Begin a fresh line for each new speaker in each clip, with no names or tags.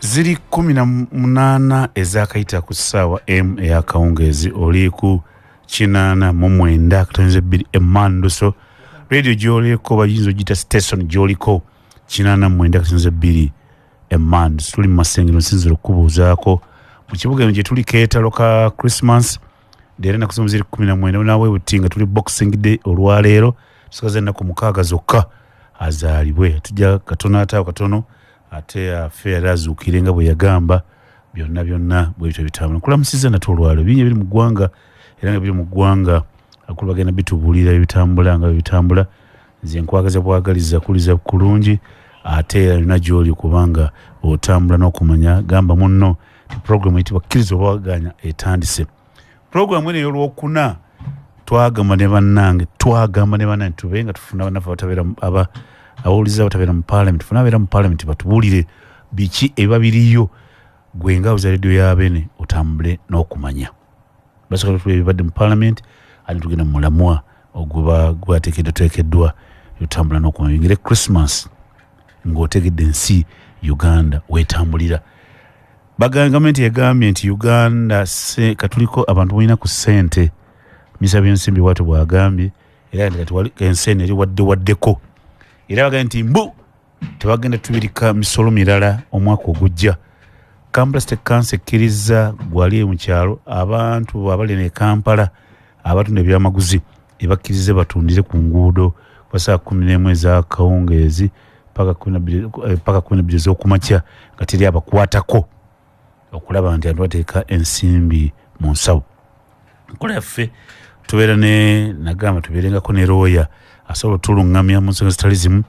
Ziri 18 ezakayita ku ssaawa m eyakawungeezi, oli ku 89.2 Emanduso radio gy'oliko, bayinza ogiyita station gy'oliko 89.2 Emanduso. Tuli mu masengero, nsinzira okukubuuzaako mu kibuga eno gye tuli keetalo ka Christmas leero ennaku zimu ziri 19 naawe buti nga tuli Boxing Day olwaleero, tusigaza ennaku 6 zokka azaalibwe. Tujja katono ate awo katono ate afe era azuukire nga bwe yagamba. Byonna byonna bwe bityo bitambula. Nkulamusiza nate olwaleero, bingi ebiri mu ggwanga era nga biri mu ggwanga akulu bagenda bitubuulira ebitambula nga bwe bitambula. Nze nkwagaza bwagaliza kuliza kulungi ate era yonna gy'oli kubanga otambula n'okumanya. Gamba munno nti puroguramu eyitibwa Kkiriza Oba Wagaanya etandise. Puroguramu eno ey'olwokuna twagamba ne bannange, twagamba ne bannange tube nga tufuna bannaffe abatabeera abawuliza abatabeera mu parliament, tufune ababeera mu parliament batubuulire biki ebiba biriyo, gwe nga oza radio ya Beene otambule n'okumanya. Basooka tutuule ebibadde mu parliament, ate tugenda mu mulamwa oguba gwateekeddwateekeddwa otambula n'okumanya. Oyingire Christmas ng'otegedde ensi Uganda weetambulira. Gavumenti yagambye nti Uganda katuliko abantu balina ku ssente, minisita byensimbi bw'atyo bw'agambye, era nti kati wali ensi eno eri wadde waddeko, era bagambye nti mbu tebagenda tubirika misolo mirala omwaka ogujja. Kampala City Council ekkiriza gwali mu kyalo abantu abali e Kampala abatunda ebyamaguzi ebakkirize batundire ku nguudo kuva ssaawa 11 ez'akawungeezi paka 12 ez'okumakya nga teri abakwatako okulaba nti abantu bateeka ensimbi mu nsawo. Nkola yaffe tubeera ne nagamba tubeerengako ne lawyer asobola otulungamya mu nsonga zitali zimu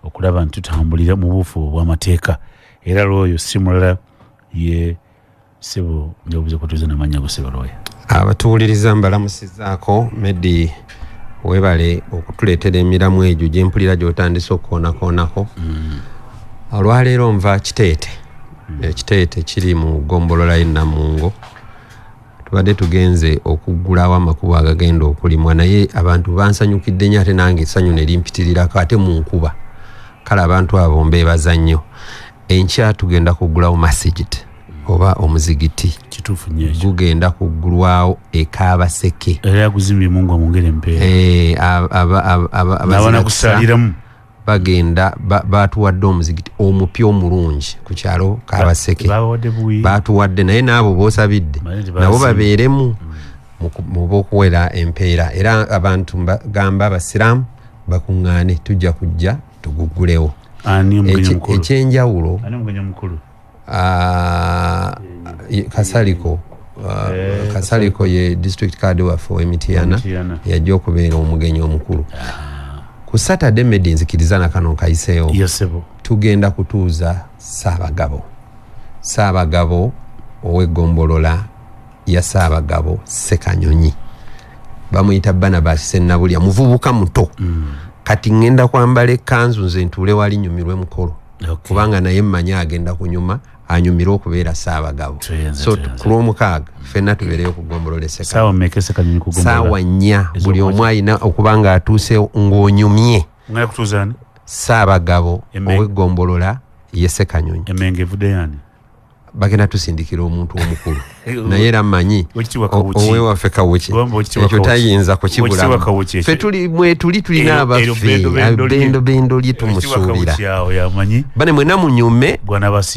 okulaba nti tutambulira mu buufu obw'amateeka. Era lawyer si mulala ye ssebo njabuze kutuuza n'amannya go ssebo lawyer.
Abatuwuliriza mbalamusizaako. Medi, webale okutuleetera emiramu egyo gye mpulira gy'otandise okukoonakoonako. Olwaleero nva Kiteete. Ekiteete kiri mu ggombolola y'e Namungo. Tubadde tugenze okuggulawo amakubo agagenda okulimwa, naye abantu bansanyukidde nnyo ate nange essanyu ne limpitirirako ate mu nkuba. Kale abantu abo mbeebaza nnyo. Enkya tugenda kuggulawo masijid oba omuzigiti.
Kituufu nnyo ekyo.
Gugenda kuggulwawo e Kaabaseke.
Era yaguzimbye Mungu amwongere empeera. N'abaana kusaaliramu.
Bagenda batuwadde omuzigiti omupya omulungi ku kyalo Kaabaseke.
Babawadde buwi.
Batuwadde, naye n'abo b'osabidde nabo babeeremu mu b'okuwera empeera. Era abantu mbagamba abasiraamu bakuŋŋaane, tujja kujja tuguggulewo.
Ani omugenyi omukulu?
Ekyenjawulo,
Ani omugenyi omukulu?
Kasaliko. Kasaliko ye district card waffe ow'Emitiana, yajja okubeera omugenyi omukulu. Ku Saturday, Medi, nzikiriza nakano nkayiseewo. Tugenda kutuuza Ssaabagabo. Ssaabagabo ow'eggombolola ya Ssaabagabo Ssekanyonyi, bamuyita Barnabas Sennabulya, muvubuka muto. Kati ŋŋenda kwambala ekkanzu nze ntuule wali nyumirwe mukolo, kubanga naye mmanyi agenda kunyuma, anyumire okubeera Ssaabagabo. So ku Lwomukaaga ffenna tubeereyo ku ggombolola
Essekanyonyi.
Ssaawa 4, buli omu alina okuba ng'atuuse ng'onyumye. Ssaabagabo ow'eggombolola y'e Ssekanyonyi.
Emmengo evuddeyo ani?
Bagenda tusindikira omuntu omukulu, naye era mmanyi owewaffe Kawuki, ekyo tayinza kukibulamu. Ffe tuli mwetuli tulina abaffe bendo lye tumusuubira. Bane mwenna munyume,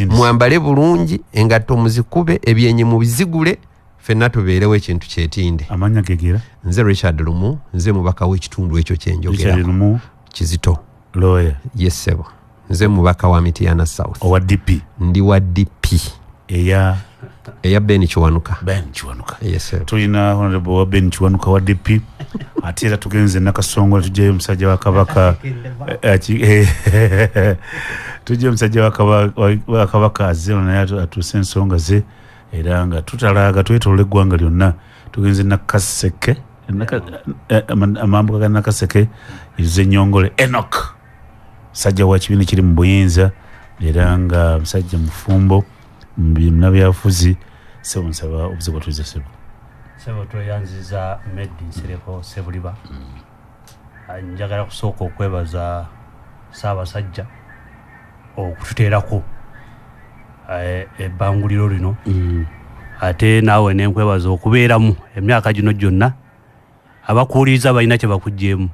mwambale bulungi, engatto muzikube, ebyenyi mubizigule, ffenna tubeerewo ekintu kyetinde.
Amannya gegera?
Nze Richard Lumu, nze mubaka w'ekitundu ekyo kyenjogerako. Kizito.
Lawyer.
Yes ssebo. Nze mubaka wa Mityana South.
Owa DP?
Ndi wa DP.
Eya
Ben Kiwanuka.
Ben Kiwanuka.
Yes sir.
Tulina honorable wa Ben Kiwanuka wa DP. Ate era tugenze Nakasongola, tujjayo omusajja wa Kabaka. Tujjayo omusajja wa Kabaka azze naye atuuse ensonga ze, era nga tutalaaga twetoolola eggwanga lyonna. Tugenze Nakaseke, amambuka ga Nakaseke, Ize Nyongole Enoch, musajja wa kibiina kiri mu buyinza, era nga musajja mufumbo munnabyabufuzi. Ssebo nsaba obuzibu bwatuliza ssebo.
Ssebo tweyanziza Medi Nsereko Ssebuliba. Njagala kusooka okwebaza Ssaabasajja okututeerako Ebbanguliro lino, ate naawe nenkwebaza okubeeramu emyaka gino gyonna. Abakuwuliriza balina kye bakuggyeemu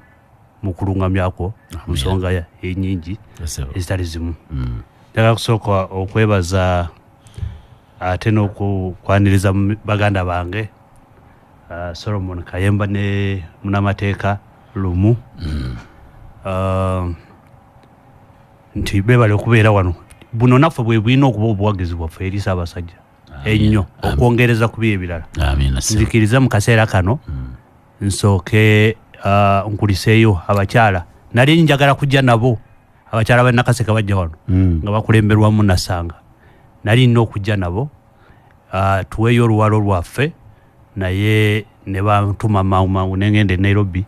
mu kulungamyako mu nsonga ennyingi ezitali zimu. Njagala kusooka okwebaza ate n'okukwaniriza baganda bange, Solomon Kayemba ne munamateeka Lumu, nti beebale okubeera wano. Buno naffe bwe bulina okuba obuwagizi bwaffe eri Ssaabasajja ennyo, okwongereza ku bi ebirala. Nzikiriza mu kaseera kano nsooke nkuliseeyo abakyala. Nali njagala kujja nabo, abakyala ba Nakaseke bajja wano nga bakulemberwamu Nasanga. Nali nina okujja nabo, tuweeyo oluwalo lwaffe, naye ne bantuma mangu mangu nengenda e Nairobi,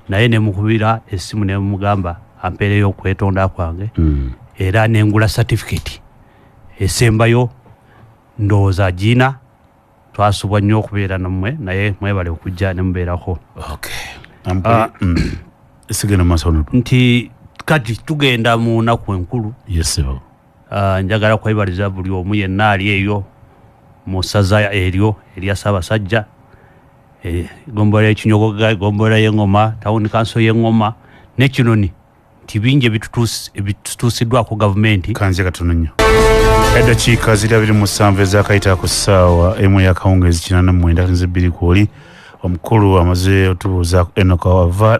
naye ne mukubira essimu ne mugamba ampeereyo okwetonda kwange. Era nengula certificate esembayo, ndowooza giina. Twasubwa nnyo okubeera nammwe, naye mwebale okujja ne mubeerako.
Sigenda maaso.
Nti kati tugenda mu nnaku enkulu.
Yes, sebo.
Njagala kwebaliza buli omu yenna ali eyo mu ssaza eryo erya Ssaabasajja, eggombolola y'Ekinyogoga, eggombolola y'Eŋŋoma, town council y'Eŋŋoma n'Ekinoni, nti bingi ebitutuusiddwako gavumenti.
Kanze katono nnyo. Eddakiika ziri 27 ezakayita ku ssaawa 1 ey'akawungeezi, 89 nze kwoli omukulu amaze otubuuza Enoka wava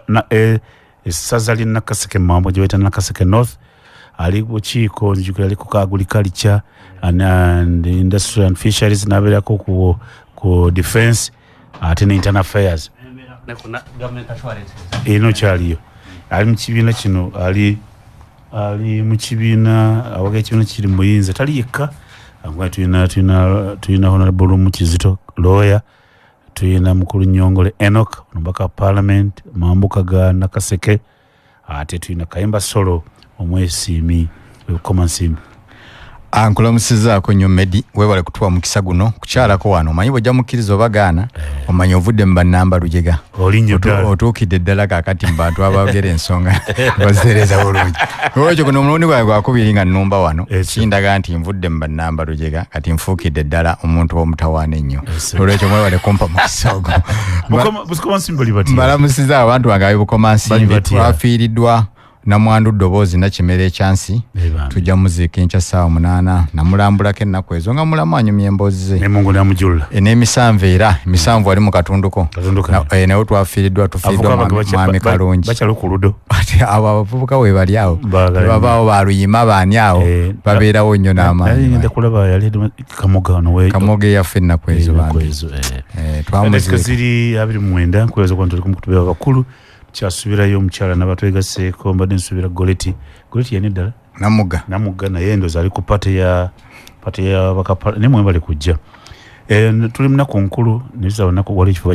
essaza ly'e Nakaseke Mambo gye bayita Nakaseke North. Ali bukiiko, nzijukira ali ku agriculture and industry and fisheries, n'abeerako ku defense ate ne internal affairs. Eno kyaliyo ali mu kibiina kino, ali mu kibiina awaga ekibiina kiri mu buyinza. Tali yekka. Nga tulina Honorable Lumu Kizito, lawyer, tulina mukulu Nyongole Enoch, omubaka wa parliament mambuka ga Nakaseke, ate tulina Kayemba Solo omwesiimi Bukomansimbi.
Nkulamusizaako nnyo Medi, weebale kutuwa mukisa guno kukyalako wano. Omanyi bwojja mukkiriza oba gaana, omanyi ovudde mu bannamba lujega.
Olinnyo ddala.
Otuukidde ddala kaakati mu bantu abogera ensonga bazeereza bulungi. Olwekyo guno omulundi gwange gwakubiri nga nnumba wano. Kindaga nti nvudde mu bannamba lujega, kati nfuukidde ddala omuntu w'omutawaana ennyo. Olwekyo mwebale kumpa mukisa ogwo.
Bukomansimbi oli batya?
Mbalamusiza abantu bange ab'e
Bali
Bukomansimbi.
batya?
Twafiiriddwa namwandu Ddoboozi Nakimera Ekyansi.
Bambi.
Tujja muziika enkya ssaawa 8. Namulambulako ennaku ezo nga mulamu, anyumya emboozi ze.
Ne Mungu namujulula.
N'emisanvu, era emisanvu ali mu katunduko.
Katundu kange.
Naye tufiiriddwa
Abavubuka
mwami Kalungi.
Bakyali ku ludo.
Ate abo abavubuka we bali awo,
Baagala nnyo.
babaawo baluyima baani awo, babeerawo nnyo
Nali
n'amaanyi.
ngenda kulaba yali Kamoga ono
Kamoga eyaffe ennaku ezo
Ennaku
bambi.
ezo. Eddakiika
Twamuziika.
ziri 29. Nkuweza okuba nti tuli kutubeera bakulu. Kyasuubirayo omukyala n'abatwegaseeko. Mbadde nsuubira Goleti. Goleti yani ddala?
Namuga.
Namuga, naye ndowooza ali ku party ya bakapa, naye mwebale kujja. Tuli munaku nkulu nezaba naku. Wali ekifo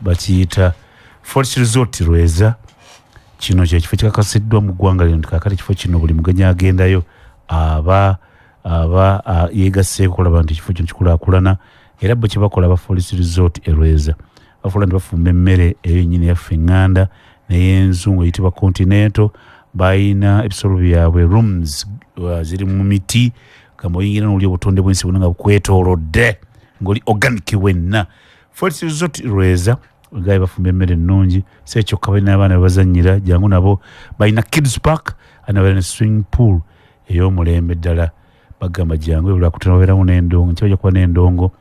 bakiyita Forest Resort Lweza. Kino kyekifo kikakasiddwa mu ggwanga lino nti kaakati ekifo kino buli mugenyi agendayo aba yeegasseeko okulaba nti ekifo kino kikulaakulana. Era bo kyebakola aba Forest Resort e Lweza, bafuula nti bafumba emmere eyo yennyini yaffe eŋŋanda n'ey'enzungu eyitibwa continental. Balina ebisolo byabwe, rooms ziri mu miti, gamba oyingira n'oli obutonde bw'ensi bwonna nga bukwetoolodde ng'oli organic wenna. Forest Resort Lweza gaye bafumba emmere ennungi. Si ekyokka, balina abaana bebazannyira, jangu nabo. Balina kids park ate balina ne swimming pool ey'omulembe ddala. Bagamba jangu ebulakutana babeeramu n'endongo, nkya bajja kuba n'endongo.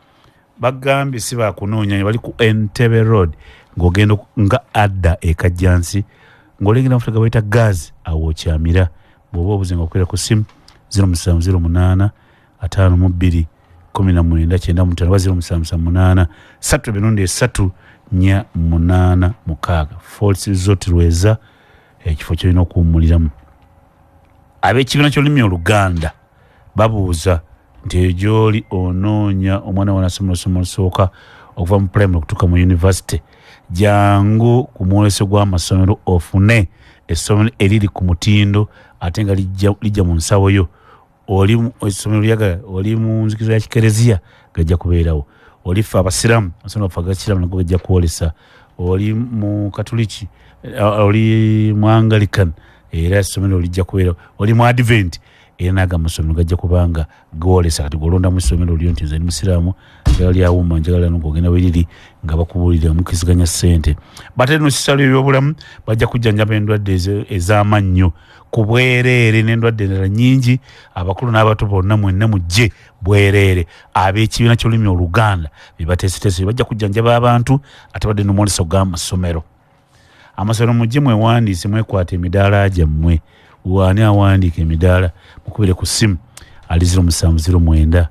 Bagambye si bakunoonya, bali ku Entebbe Road ng'ogenda nga adda e Kajjansi, ng'olengera amafuta ge bayita gas, awo okyamira. Bw'oba obuze nga okubeera ku ssimu 0708 52 19 95 oba 0778 3 emirundi 3 4 8 6. Forest Resort Lweza, ekifo kyolina okuwummuliramu. Ab'ekibiina ky'olulimi Oluganda babuuza nti eyo gy'oli onoonya omwana wanasoma lusoma olusooka okuva mu primary okutuuka mu university, jangu ku mwoleso gw'amasomero ofune essomero eriri ku mutindo ate nga lijja mu nsawo yo. Oli essomero lyagala, oli mu nzikiriza ya kikereziya, gajja kubeerawo. Oli ffe abasiraamu, amasomero gaffe agakiramu nago gajja kwolesa. Oli mu Katuliki, oli mu Anglican, era essomero lijja kubeerawo. Oli mu Advent, Era naga amasomero gajja kubanga goolesa. Kati gwolondamu essomero lyo nti nze ndi musiraamu, njagala lyawuma, njagala ng'ogenda weriri nga bakubuulira mukiziganya ssente. Bate no kisalo ebyobulamu bajja kujjanjaba endwadde ez'amannyo ku bwereere n'endwadde endala nnyingi. Abakulu n'abato bonna mwenna mujje bwereere. Ab'ekibiina ky'olulimi Oluganda be bateeseteese, bajja kujjanjaba abantu ate badde n'omwoleso gw'amasomero. Amasomero mujje mwewandiise, mwekwate emidaala gyammwe. Waani awandiika emidaala mukubire ku ssimu ali 0709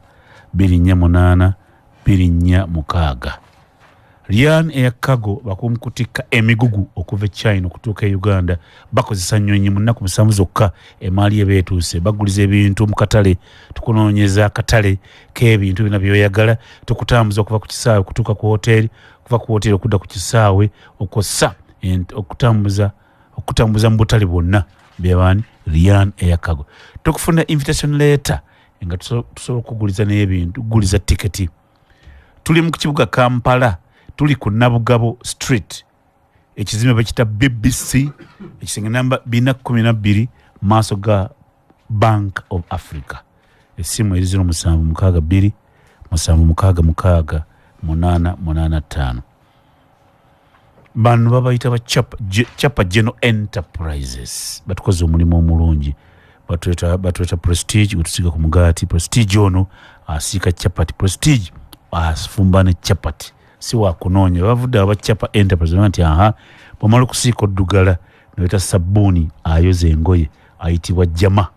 248 246. Ryan Air Cargo bakunkutikka emigugu okuva e China okutuuka e Uganda. Bakozesa nnyonyi mu nnaku 7 zokka emaali eba etuuse. Baguliza ebintu mu katale, tukunoonyeza akatale k'ebintu byonna by'oyagala, tukutambuza okuva ku kisaawe okutuuka ku hoteeri, okuva ku hoteeri okudda ku kisaawe, okwossa okutambuza mu butale bwonna. Byebaani Ryan Air Cargo. Tukufuna invitation letter nga tusobola okuguliza n'ebintu, kuguliza tiketi. Tuli mu kibuga Kampala, tuli ku Nabugabo Street, ekizimbe bakiyita BBC, ekisenge namba 412, maaso ga Bank of Africa. Essimu eri 0762 766 885. Bano babayita ba Chapa General Enterprises, batukoze omulimu omulungi. Batuleeta Prestige gwetusiiga ku mugaati. Prestige ono asiika chapati, Prestige afumba ne chapati, si wakunoonya. Bavudde aba Chapa Enterprise nti aha, bwomala okusiika oddugala noleeta sabbuuni ayoza engoye ayitibwa Jama,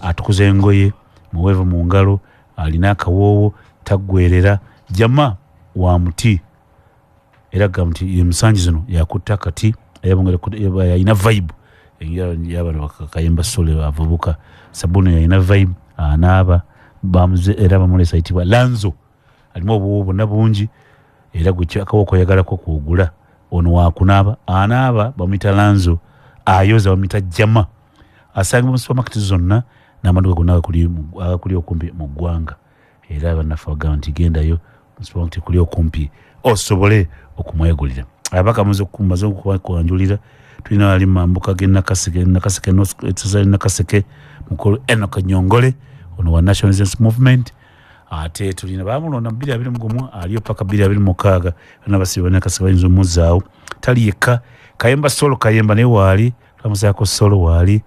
atukuza engoye, muweevu mu ngalo, alina akawoowo, taggwerera. Jama wa muti, era gamba nti ye musangi zino yakutta akati, yalina vibe yabano Kayemba Sole avubuka. Sabbuuni yalina vibe, anaaba bamuze, era bamulesa ayitibwa Lanzo, alimu obuwoowo bwonna bungi, era gwe akawooko oyagalako kwogula. Ono wakunaaba, anaaba bamuyita Lanzo, ayoza bamuyita Jama. Asangibwa mu supermarket zonna n'amaduuka gonna agakuli okumpi mu ggwanga. Era bannaffe bagamba nti gendayo mu supermarket kuli okumpi osobole okumwegulira. Ababaka mumaze okwanjulira, tulina ali mambuka g'e Nakaseke, Nakaseke North, essaza ly'e Nakaseke, mukulu Enoch Nyongole, ono wa National Resistance Movement. Ate tulina bamulonda mu 2021, aliyo paka 2026. Bonna basibe ba Nakaseke bayinza omuzzaawo. Tali yekka, Kayemba Solo Kayemba naye waali, twamuzaako Solo waali.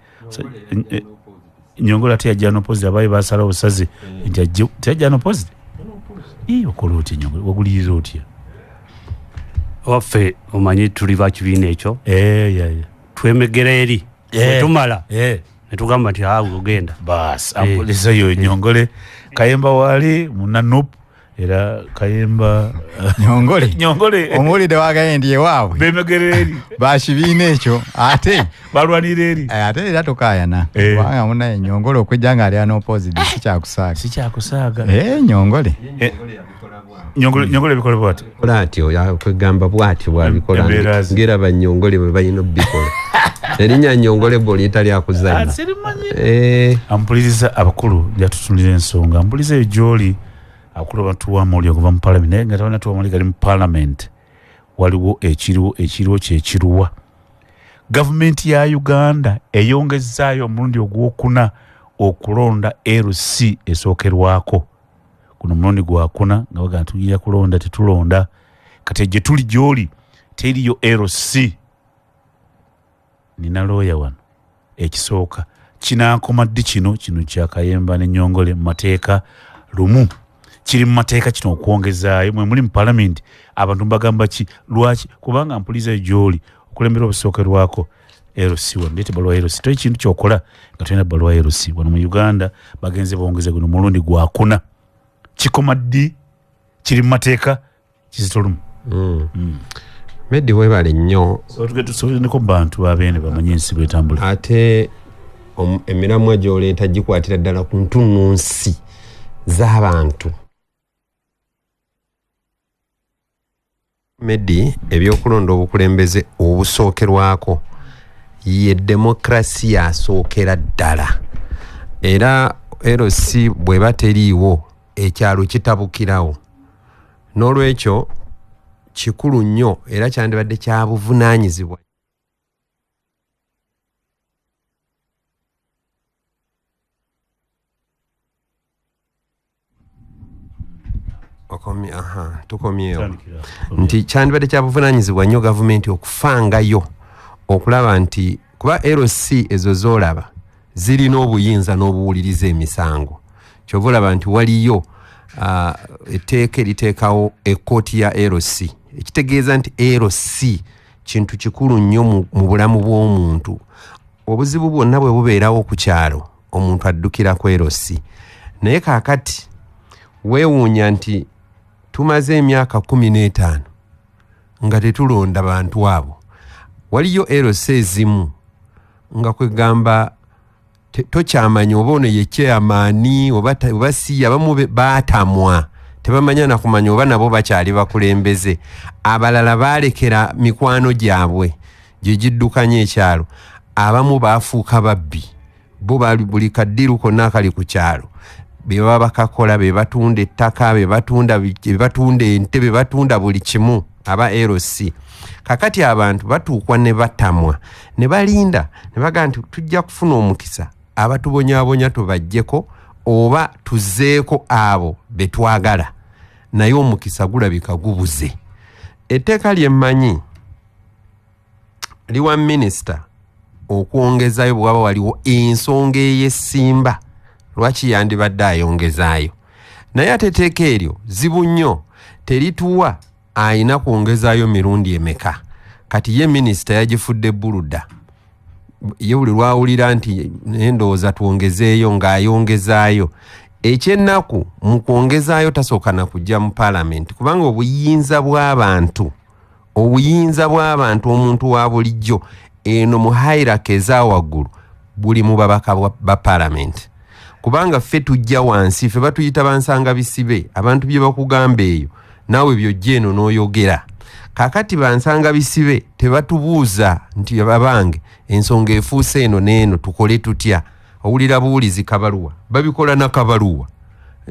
Nyongole ate yajja n'opposite, abaye basala obusazi nti ajje, teyajja n'opposite. Ii, okola otya Nyongole, wagulirira otya?
Waffe omanyi tuli ba kibiina ekyo. Twemegera eri. Tumala. Ne tugamba nti awo ogenda.
Bas, ambuliza yo Nyongole. Kayemba wali muna NUP, era Kayemba
Nyongole.
Nyongole.
Omuwulidde wagaye ndi ewaabwe.
Bemegera eri.
Ba kibiina ekyo ate
balwanira eri.
Ate era tokaayana. Kubanga munaye Nyongole okujja ng'ali unopposed si kyakusaaga.
Si kyakusaaga.
Nyongole.
Nyongole bikola bw'ati.
Kola atyo, kwegamba bw'atyo bw'abikola. Ngera ba Nyongole bwe balina obbikola. Erinnya Nyongole bw'oliyita lyakuzannya.
Sirimanyi. Ampuliriza abakulu njatutunulira ensonga. Mpuliriza eyo gy'oli abakulu batuwa amawulire okuva mu parliament, naye nga tebannatuwa amawulire gali mu parliament. Waliwo ekiriwo kyekiruwa. Gavumenti ya Uganda eyongezzaayo omulundi ogwokuna okulonda LC esookerwako. Guno omulundi gwakuna nga bagamba tugenda kulonda, tetulonda. Kati gye tuli gy'oli teriyo LC. Nina looya wano. Ekisooka kinaakoma ddi kino? Kino kya Kayemba ne Nyongole mu mateeka lumu. Kiri mu mateeka kino okwongezaayo. Mwe muli mu parliament, abantu mbagamba ki? Lwaki? Kubanga mpuliza gy'oli okulembera obusookerwako LC wano, ndeeta ebbaluwa LC. Toli kintu ky'okola nga tolina bbaluwa LC. Wano mu Uganda bagenze bongeza guno mulundi gwakuna. Kikoma ddi? Kiri mu mateeka kizito lumu.
Meddi weebale nnyo.
So tusoboleneko mu bantu babeene bamanye ensi bw'etambula.
Ate emiramwa gy'oleeta gikwatira ddala ku ntunnunsi z'abantu. Meddi, ebyokulonda obukulembeze obusookerwako ye demokrasiya asookera ddala. Era LC bw'eba teriiwo ekyalo kitabukirawo. N'olwekyo kikulu nnyo era kyandibadde kya buvunaanyizibwa. Tukomyewo nti kyandibadde kya buvunaanyizibwa nnyo gavumenti okufangayo okulaba nti kuba LC ezo z'olaba zirina obuyinza n'obuwuliriza emisango. Kyova olaba nti waliyo etteeka eriteekawo ekkooti ya LC, ekitegeeza nti LC kintu kikulu nnyo mu bulamu bw'omuntu. Obuzibu bwonna bwe bubeerawo ku kyalo omuntu addukira ku LC. Naye kaakati weewuunya nti tumaze emyaka 15 nga tetulonda bantu abo. Waliyo LC ezimu nga kwegamba tokyamanya oba ono ye chairman oba si, abamu baatamwa tebamanya na kumanya oba nabo bakyali bakulembeze. Abalala baalekera mikwano gyabwe gye giddukanya ekyalo. Abamu baafuuka babbi, bo buli kaddiru konna akali ku kyalo be baba bakakola, be batunda ettaka, be batunda ente, be batunda buli kimu aba LC. Kakati abantu batuukwa ne batamwa ne balinda ne bagamba nti tujja kufuna omukisa abatubonyaabonya tubaggyeko oba tuzzeeko abo be twagala, naye omukisa gulabika gubuze. Etteeka lye mmanyi liwa minisita okwongezaayo bwe waba waliwo ensonga ey'essimba lwaki yandibadde ayongezaayo, naye ate etteeka eryo zibu nnyo, terituwa ayina kwongezaayo mirundi emeka. Kati ye minisita yagifudde buluda, ye buli lwawulira nti endowooza twongezeeyo ng'ayongezaayo. Ekyennaku mu kwongezaayo tasooka na kujja mu paalamenti, kubanga obuyinza bw'abantu omuntu wa bulijjo eno mu hierarchy eza waggulu buli mu babaka ba paalamenti. Kubanga ffe tujja wansi, ffe batuyita bansanga bisibe, abantu bye bakugamba eyo naawe byojja eno n'oyogera. Kaakati bansanga bisibe tebatubuuza nti babange ensonga efuuse eno n'eno tukole tutya. Owulira buwulizi kabaluwa, babikola na kabaluwa,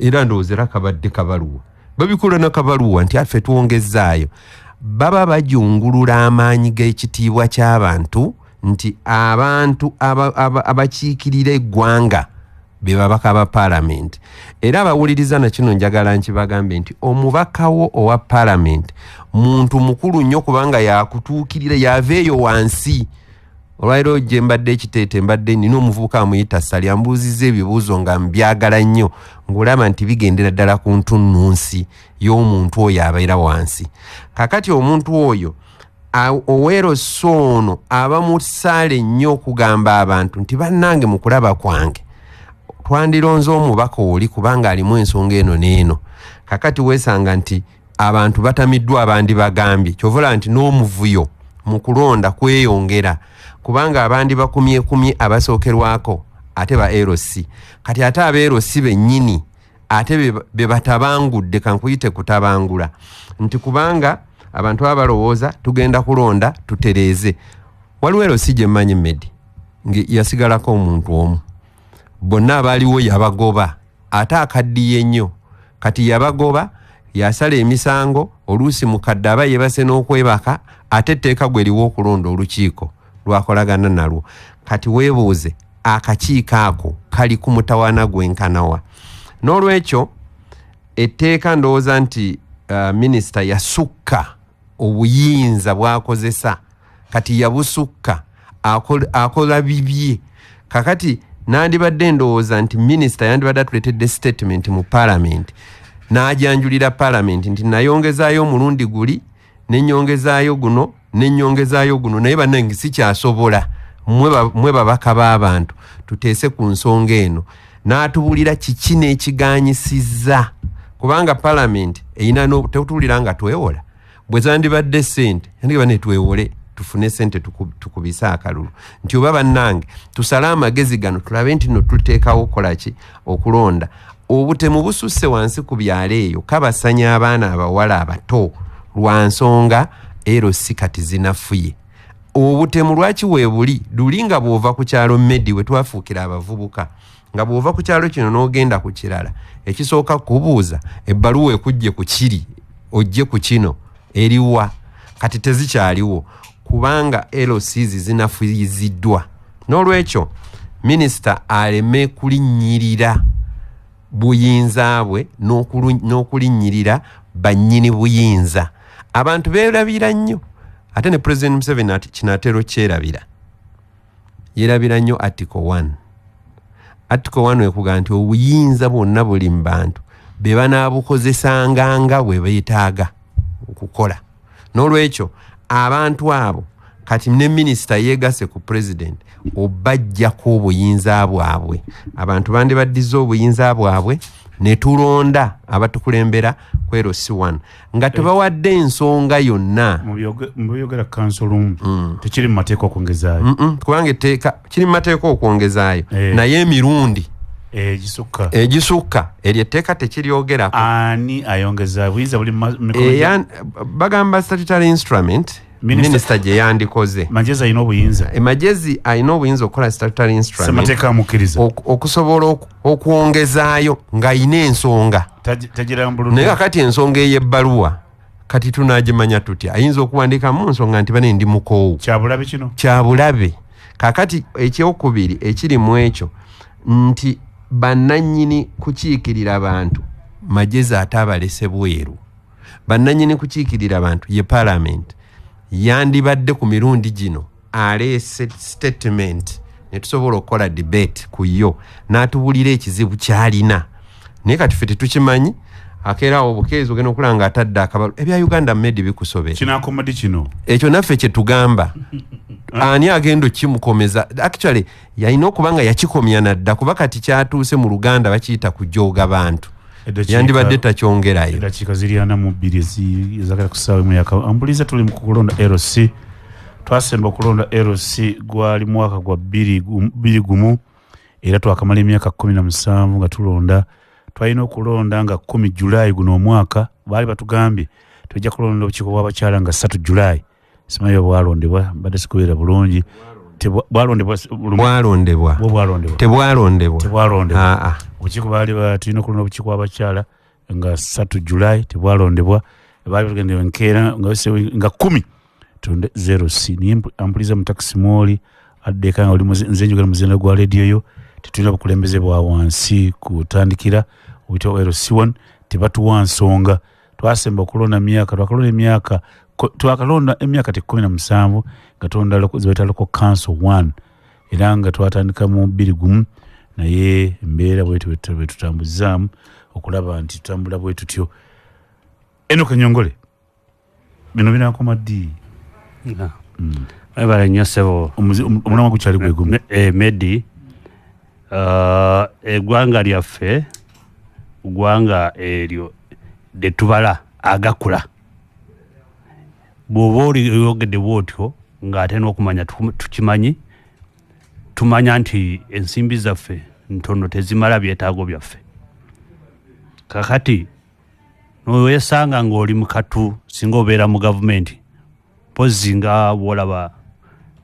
era ndowooza era kabadde kabaluwa, babikola na kabaluwa nti affe twongezaayo. Baba bajungulula amaanyi g'ekitiibwa ky'abantu nti abantu abakiikirira eggwanga be babaka ba paalamenti. Era abawuliriza na kino njagala nkibagambe nti omubaka wo owa paalamenti muntu mukulu nnyo, kubanga yakutuukirira, yava eyo wansi. Olwaleero gye mbadde ekiteete mbadde nina omuvubuka amuyita Ssali, ambuuzizza ebibuuzo nga mbyagala nnyo, ng'olaba nti bigendera ddala ku ntunnunsi y'omuntu oyo abeera wansi. Kaakati omuntu oyo oweerosa ono aba musaale nnyo okugamba abantu nti bannange mu kulaba kwange twandironze omubaka oli kubanga alimu ensonga eno n'eno. Kakati weesanga nti abantu batamiddwa abandi bagambye, kyova olaba nti n'omuvuyo mu kulonda kweyongera, kubanga abandi bakumyekumye abasookerwako ate ba LC. Kati ate aba LC bennyini ate be batabangudde, kankuyite kutabangula, nti kubanga abantu baba balowooza tugenda kulonda tutereeze. Waliwo LC gye mmanyi Medi yasigalako omuntu omu, bonna abaaliwo yabagoba, ate akaddiye nnyo. Kati yabagoba, yasala emisango, oluusi mukadde aba yeebase n'okwebaka, ate etteeka gwe liwa okulonda olukiiko lwakolagana nalwo. Kati weebuuze akakiiko ako kali ku mutawaana gwenkanawa. N'olwekyo etteeka ndowooza nti minisita yasukka obuyinza bw'akozesa, kati yabusukka, akola bibye. Kakati nandibadde ndowooza nti minisita yandibadde atuleetedde statement mu paalamenti n'ajanjulira paalamenti nti nayongezaayo omulundi guli, nennyongezaayo guno, nennyongezaayo guno, naye bannange sikyasobola, mmwe babaka b'abantu tuteese ku nsonga eno. N'atubulira kiki n'ekiganyisizza, kubanga paalamenti erina tetuwulira nga twewola. Bwe zandibadde ssente yandiba ne twewole tufune ssente tukubise akalulu, nti oba bannange tusale amagezi gano tulabe nti nno tuteekawo okukola ki, okulonda. Obutemu bususse wansi ku byalo eyo, kabasanya abaana abawala abato lwa nsonga LC kati zinafuye. Obutemu lwaki weebuli luli nga bw'ova ku kyalo Medi we twafuukira abavubuka, nga bw'ova ku kyalo kino n'ogenda ku kirala, ekisooka kubuuza ebbaluwa ekujje ku kiri ojje ku kino eriwa, kati tezikyaliwo kubanga LCs zinafuyiziddwa. N'olwekyo minisita aleme kulinnyirira buyinza bwe n'okulinnyirira Bannyini buyinza. Abantu beerabira nnyo. Ate ne President Museveni kinaatera okyerabira. Yeerabira nnyo Article 1. Article 1 ekuga nti obuyinza bwonna buli mu bantu be banaabukozesanga nga bwe beetaaga okukola. N'olwekyo abantu abo kati ne minisita yeegase ku president obajjako obuyinza bwabwe. Abantu bandibaddiza obuyinza bwabwe ne tulonda abatukulembera ku LC1 nga tebawadde ensonga yonna.
Mubyogera council room tekiri mu mateeka okwongezaayo.
Kubanga etteeka kiri mu mateeka okwongezaayo naye emirundi egisukka eryo etteeka tekiryogerako.
Ani ayongezaayo? Buyinza buli mikono.
Bagamba statutory instrument minisita gye yandikoze.
Magezi alina obuyinza.
Magezi alina obuyinza okukola statutory instrument.
Ssemateeka amukkiriza.
Okusobola okwongezaayo ng'alina ensonga. Naye kakati ensonga ey'ebbaluwa kati tunaagimanya tutya? Ayinza okuwandiikamu nsonga nti bane ndi mukoowu.
Kyabulabe kino?
Kyabulabe. Kakati ekyokubiri ekiri mu ekyo nti bannannyini kukiikirira bantu Magezi ate abalese bweru. Bannannyini kukiikirira bantu ye parliament. Yandibadde ku mirundi gino aleese statement ne tusobola okukola debate ku yo n'atubulira ekizibu ky'alina. Naye kati ffe tetukimanyi. Akeera awo obukeezi ogenda okulaba nga atadde akabalu. Ebya Uganda Medi bikusobera.
Kinaakoma ddi kino?
Ekyo naffe kye tugamba. Ani agenda okimukomeza? Actually yalina okuba nga yakikomya nadda kuba kati kyatuuse mu Luganda bakiyita kujooga bantu. Yandibadde takyongerayo.
Eddakiika ziri 42 ezagala ku ssaawa emu yaka. Ambuliza tuli mu kulonda LC. Twasemba okulonda LC gwali mwaka gwa 2001 era twakamala emyaka 17 nga tulonda. Twalina okulonda nga 10 Julai guno omwaka. Baali batugambye tujja kulonda obukiiko bw'abakyala nga 3 Julai. Simanyi oba bwalondebwa, mbadde sikubeera bulungi. Bwalondebwa.
Tebwalondebwa.
Obukiiko baali tulina okulonda obukiiko bw'abakyala nga 3 Julai tebwalondebwa. Baali batugambye enkeera nga 10 tulonde 0C. Naye ampuliza mu takisi mwoli addeka nga oli nze njogera muzinda gwa rediyo yo. Tetulina bukulembeze bwa wansi kutandikira obuyitibwa LC1. Tebatuwa nsonga. Twasemba okulonda emyaka twakalonda emyaka 17 nga tulonda zebayita local council 1 era nga twatandika mu 2001 naye embeera bwetyo bwe tutambuzaamu okulaba nti tutambula bwe tutyo. Eno Kanyongole bino binaakoma ddi?
Webale nnyo ssebo.
Omulamwa gukyali gwe gumu.
Medi, eggwanga lyaffe ggwanga eryo lyetubala agakula. Bw'oba oyogedde bw'otyo ng'ate n'okumanya tukimanyi, tumanya nti ensimbi zaffe ntono tezimala byetaago byaffe. Kakati n'owesanga ng'oli mu katu singa obeera mu gavumenti mpozzi nga bw'olaba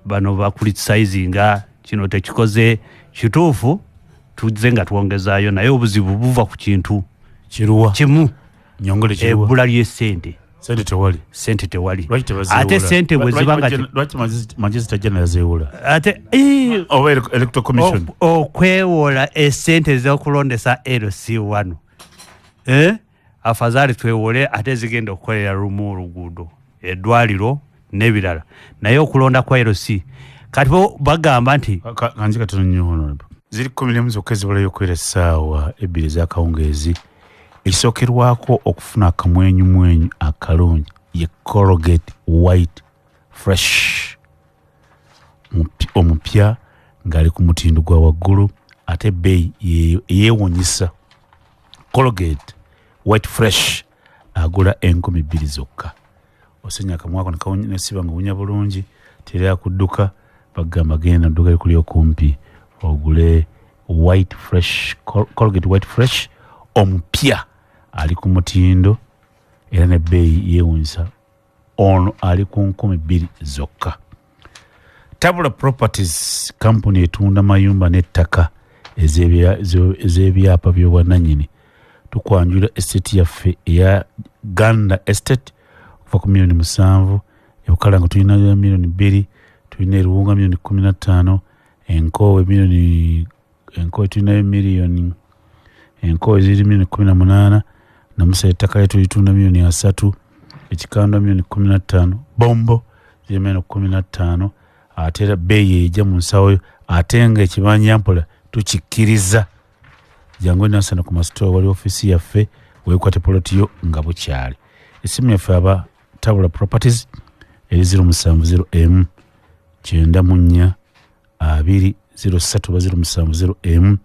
bano bakulitisayizinga kino tekikoze kituufu, tuzze nga twongezaayo naye obuzibu buva ku kintu
kiruwa
kimu.
Nyongole kiruwa?
Ebbula ly'essente.
Sente tewali.
Sente tewali. Ate sente bwe ziba nga
lwaki Magezi tajja nazeewola?
Ate
oba Electoral Commission
okwewola essente ez'okulondesa LC1 afazaali twewole ate zigenda okukolera lumu oluguudo, eddwaliro n'ebirala. Naye okulonda kwa LC kati bo bagamba nti
kanji katono nnyo honorable. Ziri 11 zokka ezibulayo okuwera essaawa 2 ez'akawungeezi. Ekisookerwako okufuna akamwenyumwenyu akalungi ye Colgate White Fresh omupya ng'ali ku mutindo gwa waggulu ate ebbeeyi yeewuunyisa. Colgate White Fresh agula 2,000 zokka. Osenya akamwako nesiba nga wunya bulungi, teri akudduka, bagamba genda dduka likuli okumpi ogule White Fresh, Colgate White Fresh omupya ali ku mutindo era n'ebbeeyi yeewuunyisa. Ono ali ku 2,000 zokka. Tabula Properties company etunda mayumba n'ettaka ez'ebyapa by'obwannannyini. Tukwanjula estate yaffe eya Ganda Estate okuva ku miliyoni 7, e Bukalango tulina miliyoni 2, tulina e Ruwunga miliyoni 15, Enkowe miliyoni, Enkowe tulinayo miliyoni, Enkowe ziri miliyoni 18, Namusa ettaka lye tulitunda 30 million, ekikandwa 15 million, bombo ziri 15 million, ate era bbeeyi ejja mu nsawo yo, ate nga ekibanja mpola tukikkiriza. Jangu enansana ku masitowa, wali ofiisi yaffe, weekwate poloti yo nga bukyali. Essimu yaffe aba Tabula Properties eri 070 94 203 oba 070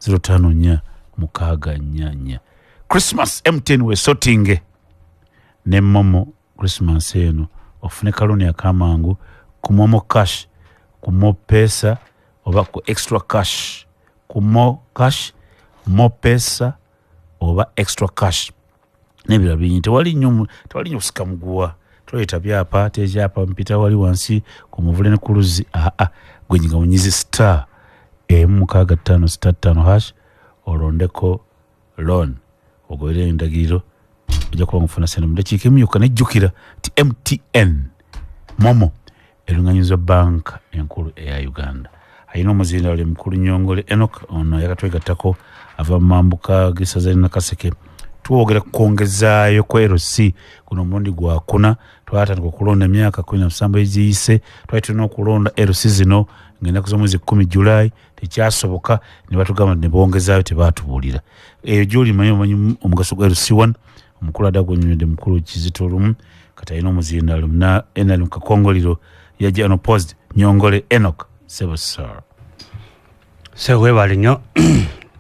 054 644. Christmas MTN wesotinge ne MoMo. Christmas eno ofune ka loan akamangu ku MoMo Cash, ku Mo Pesa oba ku Extra Cash, ku Mo Cash, Mo Pesa oba Extra Cash n'ebirala bingi. Tewali nnyo, tewali nnyo kusika muguwa, toleeta byapa tekyapa mpita wali wansi ku muvule ne ku luzzi. Aa, gwenyiga munyizi star 165 star 5 hash, olondeko loan, ogoberere endagiriro, ojja kuba ngufuna sente mu dakiika emu yokka. Nejjukira nti MTN MoMo erunganyizwa Banka Enkulu eya Uganda. Alina omuzindalo mukulu Nyongole Enok, ono yakatwegattako ava mu mambuka g'essaza Nakaseke. Twogera kwongezaayo ku LC. Guno omulundi gwakuna. Twatandika okulonda emyaka 17 egiyise. Twali tulina okulonda LC zino ngaennaku z'omwezi 10 Julayi, tekyasoboka, ne batugamba ne bongezaayo, tebatubuulira. Eyo gyoli manyi, omanyi omugaso gwa LC1. Omukulu adde agwenywedde mukulu Kizito Lumu, kati alina omuzindalo na NRM kakongoliro, yajja unopposed. Nyongole Enok, sebo, sir.
Se webale nnyo.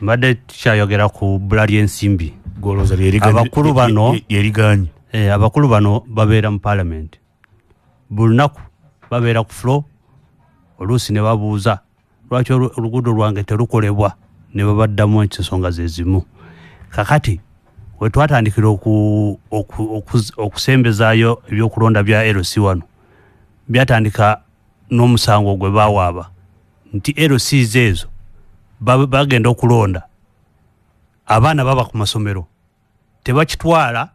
Mbadde tukyayogera ku bbula ly'ensimbi.
Golooza.
Abakulu bano-
Yeriganye.
Abakulu bano babeera mu parliament buli lunaku, babeera ku floor, oluusi ne babuuza lwaki oluguudo lwange terukolebwa, ne babaddamu ensonga ze zimu. Kakati we twatandikira okusembezaayo ebyokulonda bya LC wano, byatandika n'omusango gwe bawaaba nti LCs ezo bagenda okulonda abaana baba ku masomero, tebakitwala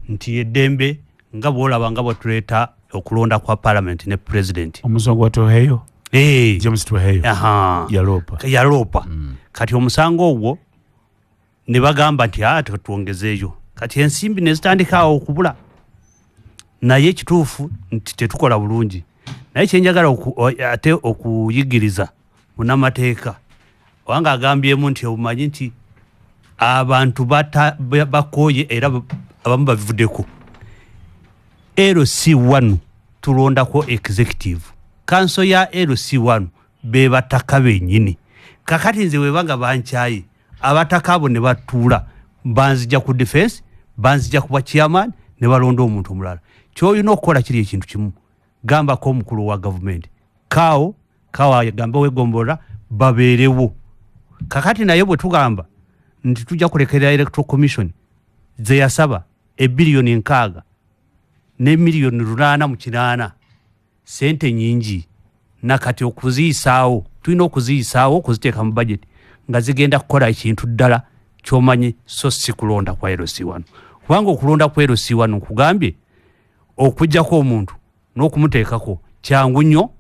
nti eddembe nga bwolaba nga bwe tuleeta okulonda kwa parliament ne president.
Omusango gwa Toheyo. James Toheyo.
Aha.
Yaloopa.
Yaloopa. Kati omusango ogwo ne bagamba nti aa, tetwongezeeyo. Kati ensimbi ne zitandika awo okubula, naye ekituufu nti tetukola bulungi. Naye kyenjagala ate okuyigiriza munamateeka obanga agambyemu nti obumanyi nti abantu bakooye era abamu babivuddeko. LC1 tulondako executive council ya LC1, be bataka bennyini. Kakati nze webanga bankyaye, abataka abo ne batuula, banzija ku defense, banzija kuba chairman, ne balonda omuntu omulala. Kyolina okukola kiri ekintu kimu, gambako omukulu wa gavumenti kaawo kaawo agambe wegombolola babeerewo. Kakati naye bwe tugamba nti tujja kulekerera Electoral Commission ze yasaba ebiliyoni 60 ne 888 million, sente nyingi, nakati okuziyisaawo tulina okuziyisaawo okuziteeka mu budget nga zigenda kukola ekintu ddala kyomanyi, so si kulonda kwa LC1, kubanga okulonda kwa LC1 nkugambye okugjako omuntu n'okumuteekako kyangu nnyo,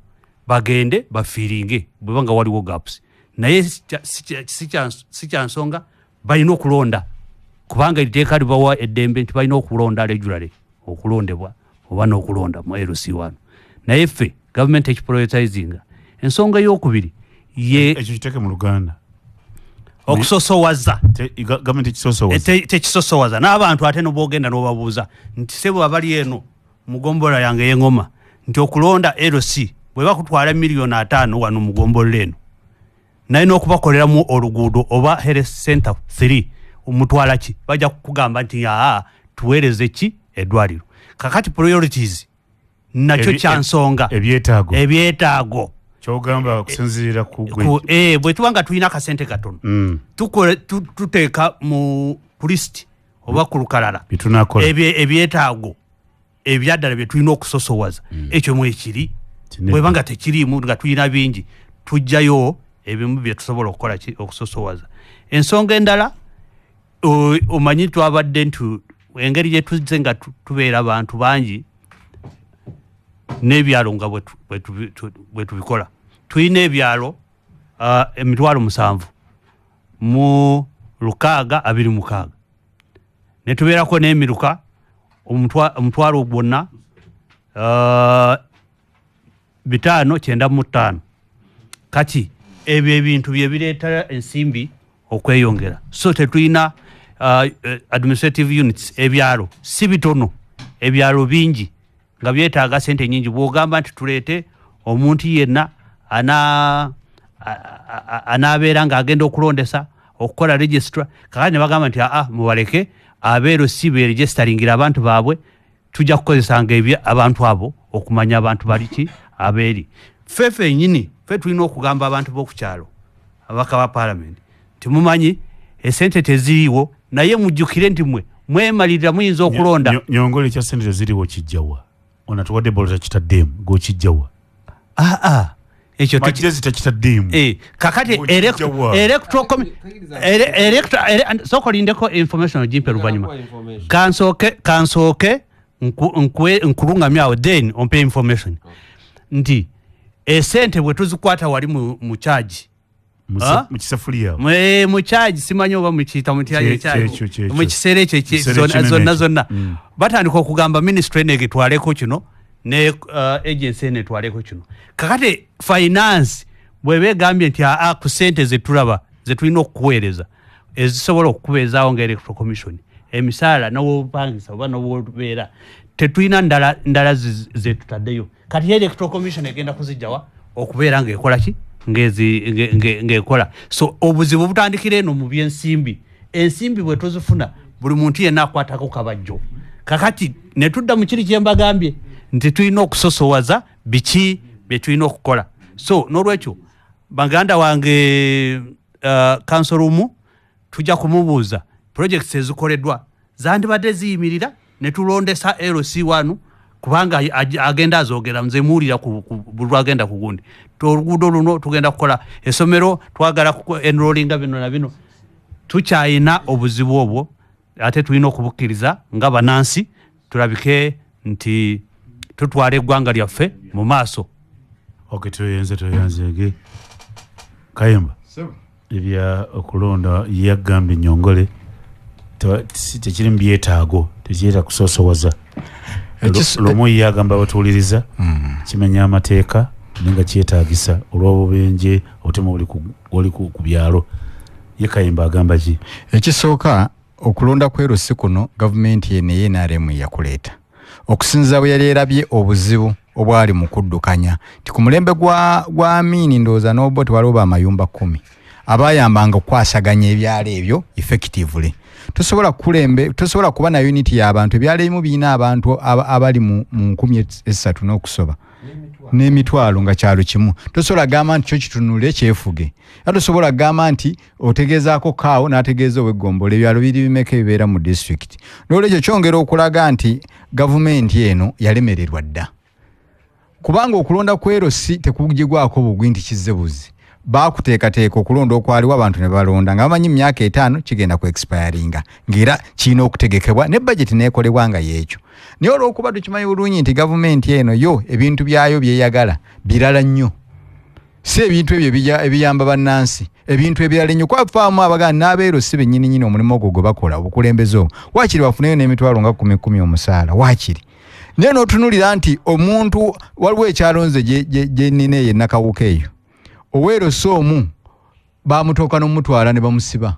bagende bafiiringe bweba nga waliwo gaps. Naye si kya nsonga balina okulonda, kubanga eriteeka libawa eddembe nti balina okulonda regularly, okulondebwa oba n'okulonda mu LC1. Naye ffe gavumenti ekiprioritizinga. Ensonga eyokubiri ye
Ekyo kiteeke mu Luganda.
Okusosowaza.
Gavumenti ekisosowaza.
Tekisosowaza n'abantu, ate nobwogenda n'obabuuza nti sebo abali eno mugombola yange ey'engoma nti okulonda LC bwe bakutwala 50 million wano mugombolola eno, naye n'okubakoleramu oluguudo oba health center 3 omutwala ki, bajja kukugamba nti aa, tuweereze ki eddwaliro. Kakati priorities nakyo kyansonga.
Ebyetaago.
Ebyetaago.
Kyogamba okusinziira ku
bwe tuba nga tulina akasente katono, tuteeka mu ku list oba ku lukalala
byetunakola.
Ebyetaago ebyaddala bye tulina okusosowaza, ekyo mwekiri. Bweba nga tekiriimu, nga tulina bingi, tujjayo ebimu bye tusobola okukola ki okusosowaza. Ensonga endala, omanyi twabadde nti engeri gye tuzze nga tubeera bantu bangi n'ebyalo nga bwe tubikola, tulina ebyalo 76,626, Ne tubeerako n'emiruka omutwalo gwonna 595. Kati ebyo ebintu bye bireeta ensimbi okweyongera. So tetulina administrative units, ebyalo si bitono, ebyalo bingi nga byetaaga sente nyingi. Bw'ogamba nti tuleete omuntu yenna anaabeera ng'agenda okulondesa okukola registra, kakati ne bagamba nti aa mubaleke abeero si beregistaringira abantu baabwe, tujja kukozesanga abantu abo okumanya abantu baliki abeeri. Ffe ffennyini ffe tulina okugamba abantu b'oku kyalo, ababaka ba paalamenti, nti mumanyi esente teziriiwo, naye mujjukire nti mmwe mwemalirira muyinza okulonda.
Nyongole ekya sente teziriiwo kijjawa? Ono atuwadde bolo takitaddeemu, gw'okijjawa?
Aa ekyo
Magyezi takitaddeemu.
Kakati sooka olindeko information ogimpe luvannyuma. Kansooke nkulungamye awo, then ompe information. Nti esente bwe tuzikwata wali mu charge,
mu kisafuliya.
Mu charge, simanyi oba mukiyita mutya charge. Mu kiseera ekyo zonna zonna batandika okugamba ministry eno etwaleko kino ne agency eno etwaleko kino. Kakati finance bw'eba egambye nti aa ku sente ze tulaba ze tulina okukuweereza ezisobola okukubeezaawo nga electoral commission, emisaala n'obupangisa oba n'obubeera, tetulina ndala ze tutaddeyo. Kati electoral commission egenda kuzijjawa okubeera ng'ekola ki? Ng'ekola. So obuzibu butandikira eno mu by'ensimbi. Ensimbi bwe tuzifuna buli muntu yenna akwatako kabajjo. Kakati ne tudda mu kiri kye mbagambye nti tulina okusosowaza biki bye tulina okukola. So n'olwekyo baganda wange, kanso tujja kumubuuza projects ezikoleddwa zandibadde ziyimirira ne tulondesa LC1, kubanga agenda azoogera, nze muwulira buli lwagenda ku gundi, oluguudo luno tugenda kukola, essomero twagala enrollinga bino na bino. Tukyayina obuzibu obwo, ate tulina okubukkiriza nga bannansi tulabike nti tutwala eggwanga lyaffe mu maaso.
Okay, tweyanzege Kayemba. Ebya okulonda yagambye Nyongole tekiri mu byetaago, tekyeta kusosowaza. Lumu yagamba abatuwuliriza kimenya amateeka naye nga kyetaagisa olw'obubenje obutemu buli ku byalo. Ye Kayemba agamba ki?
Ekisooka, okulonda kw'erusi kuno gavumenti eno ey'NRM yakuleeta okusinziira bwe yali erabye obuzibu obwali mu kuddukanya nti ku mulembe gwa Amini ndowooza n'Obote waliwo bamayumba 10 abayambanga okukwasaganya ebyalo ebyo effectively. Tosobola kuba na unit y'abantu, ebyalo ebimu birina abantu abali mu 3,000 n'okusoba n'emitwalo nga kyalo kimu. Tosobola gamba nti kyo kitunule kyefuge. Era tosobola gamba nti otegeezaako kaawo n'ategeeza ow'eggombolola, ebyalo biri bimeka ebibeera mu disitulikiti. N'olwekyo kyongera okulaga nti gavumenti eno yalemererwa dda, kubanga okulonda kw'erosi tekugigwako bugwi nti kizze buzi. Baakuteekateeka okulonda okwaliwo abantu ne balonda nga bamanyi mu myaka 5 kigenda ku expiringa, ng'era kirina okutegekebwa ne budget n'ekolebwa nga y'ekyo. Naye olw'okuba tukimanyi bulungi nti gavumenti eno yo ebintu byayo byeyagala birala nnyo, si ebintu ebyo ebiyamba bannansi, ebintu ebirala ennyo. Kwafaamu abaganda n'abeero si bennyini nnyini omulimu ogwo gwe bakola obukulembeze obwo, waakiri bafuneyo n'emitwalo nga 10,000 omusaala waakiri. Naye n'otunuulira nti omuntu waliwo ekyalo nze gye nnina eyo e Nakawuka eyo, oweero si omu bamutuuka n'omutwala ne bamusiba.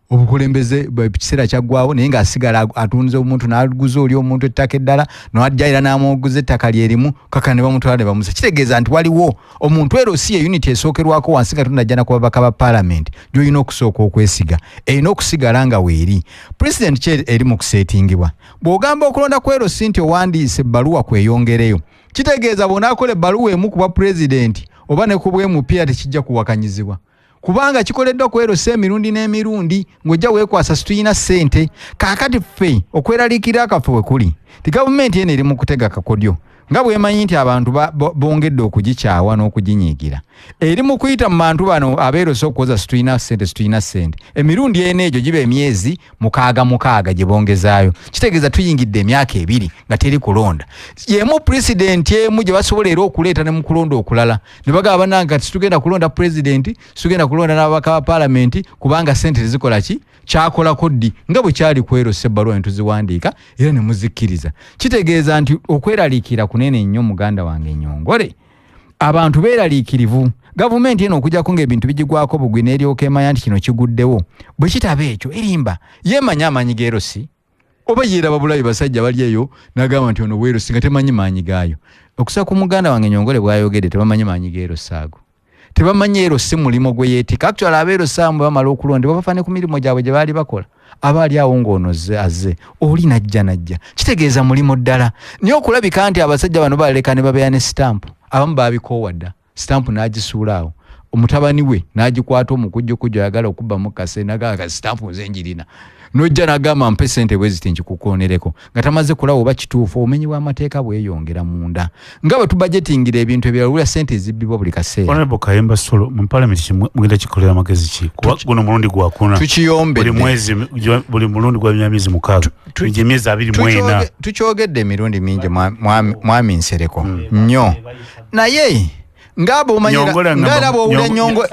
Obukulembeze ekiseera kyaggwawo naye ng'asigala atunze omuntu n'aguza oli omuntu ettaka eddala n'ajja era n'amuguza ettaka lye limu kaka ne bamutwala ne bamusa. Kitegeeza nti waliwo omuntu ero si ye unit esookerwako wansi nga tunajja na ku babaka ba paalamenti gy'olina okusooka okwesiga, erina okusigala nga weeri. Pulezidenti ki eri mu kuseetingibwa. Bw'ogamba okulonda ku ero si nti owandiise ebbaluwa kweyongereyo, kitegeeza bw'onaakola ebbaluwa emu ku bwa pulezidenti oba ne ku bw'emupiira tekijja kuwakanyizibwa, kubanga kikoleddwa ku ero si emirundi n'emirundi ng'ojja weekwasa situyina ssente. Kaakati ffe okweraliikirira kaffe we kuli ti gavumenti eno eri mu kutega kakodyo nga bw'emanyi nti abantu bongedde okugikyawa n'okuginyiigira, eri mu kuyita mu bantu bano abeerosa okukoza situyina ssente, situyina ssente. Emirundi ena egyo giba emyezi 6 gye bongezaayo, kitegeeza tuyingidde emyaka 2 nga teri kulonda. Y'emu pulezidenti emu gye basobola era okuleeta ne mu kulonda okulala ne bagamba bannange kati situgenda kulonda pulezidenti, situgenda kulonda n'ababaka ba paalamenti kubanga ssente tezikola ki,
Kyakolako ddi? Nga bwe kyali ku LC, ebbaluwa ne tuziwandiika era ne muzikkiriza. Kitegeeza nti okweraliikira kunene nnyo, muganda wange Nyongole. Abantu beeraliikirivu. Gavumenti eno okujjako ng'ebintu bigigwako bugwi n'eryoka emanya nti kino kiguddewo. Bwe kitaba ekyo, erimba yeemanya amaanyi ga LC, oba yeeraba bulabi basajja bali eyo n'agamba nti ono bwerusi nga temanyi maanyi gaayo. Okusa ku muganda wange Nyongole bw'ayogedde, tebamanyi maanyi ga LC ago, tebamanyi LC mulimu gwe yeetika. Actually, aba LC amu bamala okulondebwa bafa ne ku mirimu gyabwe gye baali bakola. Aba ali awo ng'ono azze oli najja najja, kitegeeza mulimu ddala. Naye okulabika nti abasajja bano baleka ne babeera ne sitampu, abamu baabikoowa dda, sitampu n'agisuula awo, omutabani we n'agikwata omukujjukujju ayagala okubbamu kase, nagamba sitampu nze njirina, nojja nagamba mpe sente bwe ziti nkikukonereko, nga tamaze kulaba oba kituufu. Obumenyi bw'amateeka bweyongera munda nga bwe tubajetingira ebintu ebirala, olwa sente ezibbibwa buli kaseera.
Honorable Kayemba Solo, mu parliament mugenda kikolera amagezi ki? Kuba guno mulundi gwakuna.
Tukiyombedde.
Buli mwezi, buli mulundi gwa myezi 6. Gye emyezi 24.
Tukyogedde emirundi mingi, mwami Nsereko, nnyo. Naye nga bw'omanyira, ng'era bw'owulira Nyongo,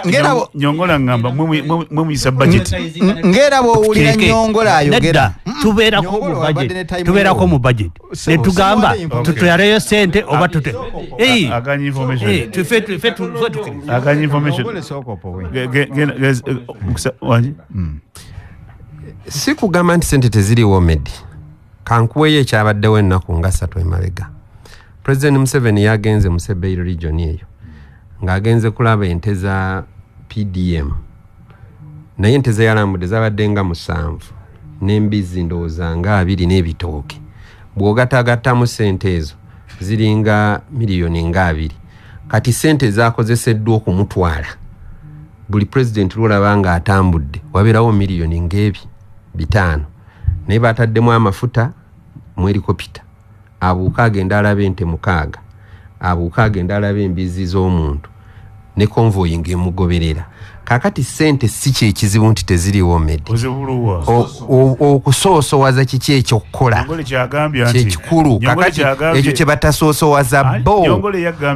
Nyongola ngamba mwe muyisa budget.
Ng'era bw'owulira Nyongola ayogera.
Tubeerako mu budget, tubeerako mu budget. Ne tugamba tutwaleyo sente oba tute.
Aganya information.
Tufe tufe tufe.
Aganya information. Wangi.
Si kugamba nti sente teziriwo, Medi. Kankuweyo ekyabaddewo ennaku nga 3 emabega. President Museveni yagenze mu Sebei region eyo, ng'agenze kulaba ente za PDM. Naye ente ze yalambudde zabadde nga 7, n'embizzi ndowooza nga 2 n'ebitooke. Bw'ogatagattamu sente ezo ziringa miliyoni nga 2. Kati sente zaakozeseddwa okumutwala, buli president lw'olaba ng'atambudde wabeerawo miliyoni ng'ebi 5. Naye bataddemu amafuta mu helicopter, abuuka agenda alaba ente 6, abuuka agenda alaba embizzi z'omuntu ne convoy ng'emugoberera. Kaakati sente si kyekizibu nti teziriwo, Medi. Okusoosowaza kiki ekyokukola kyekikulu. Kakati ekyo kye batasoosowaza bo.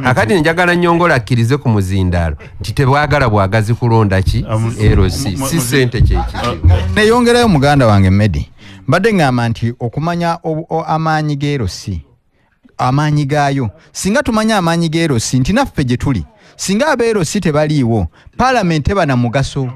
Kakati njagala Nyongole akkirize ku muzindaalo nti tebwagala bwagazi kulonda ki LC, si sente kyekizibu.
Neyongerayo muganda wange Medi, mbadde ngamba nti okumanya amaanyi ga LC, amaanyi gaayo, singa tumanya amaanyi ga LC nti naffe gye tuli, singa aba LC tebaliiwo, paalamenti teba na mugaso.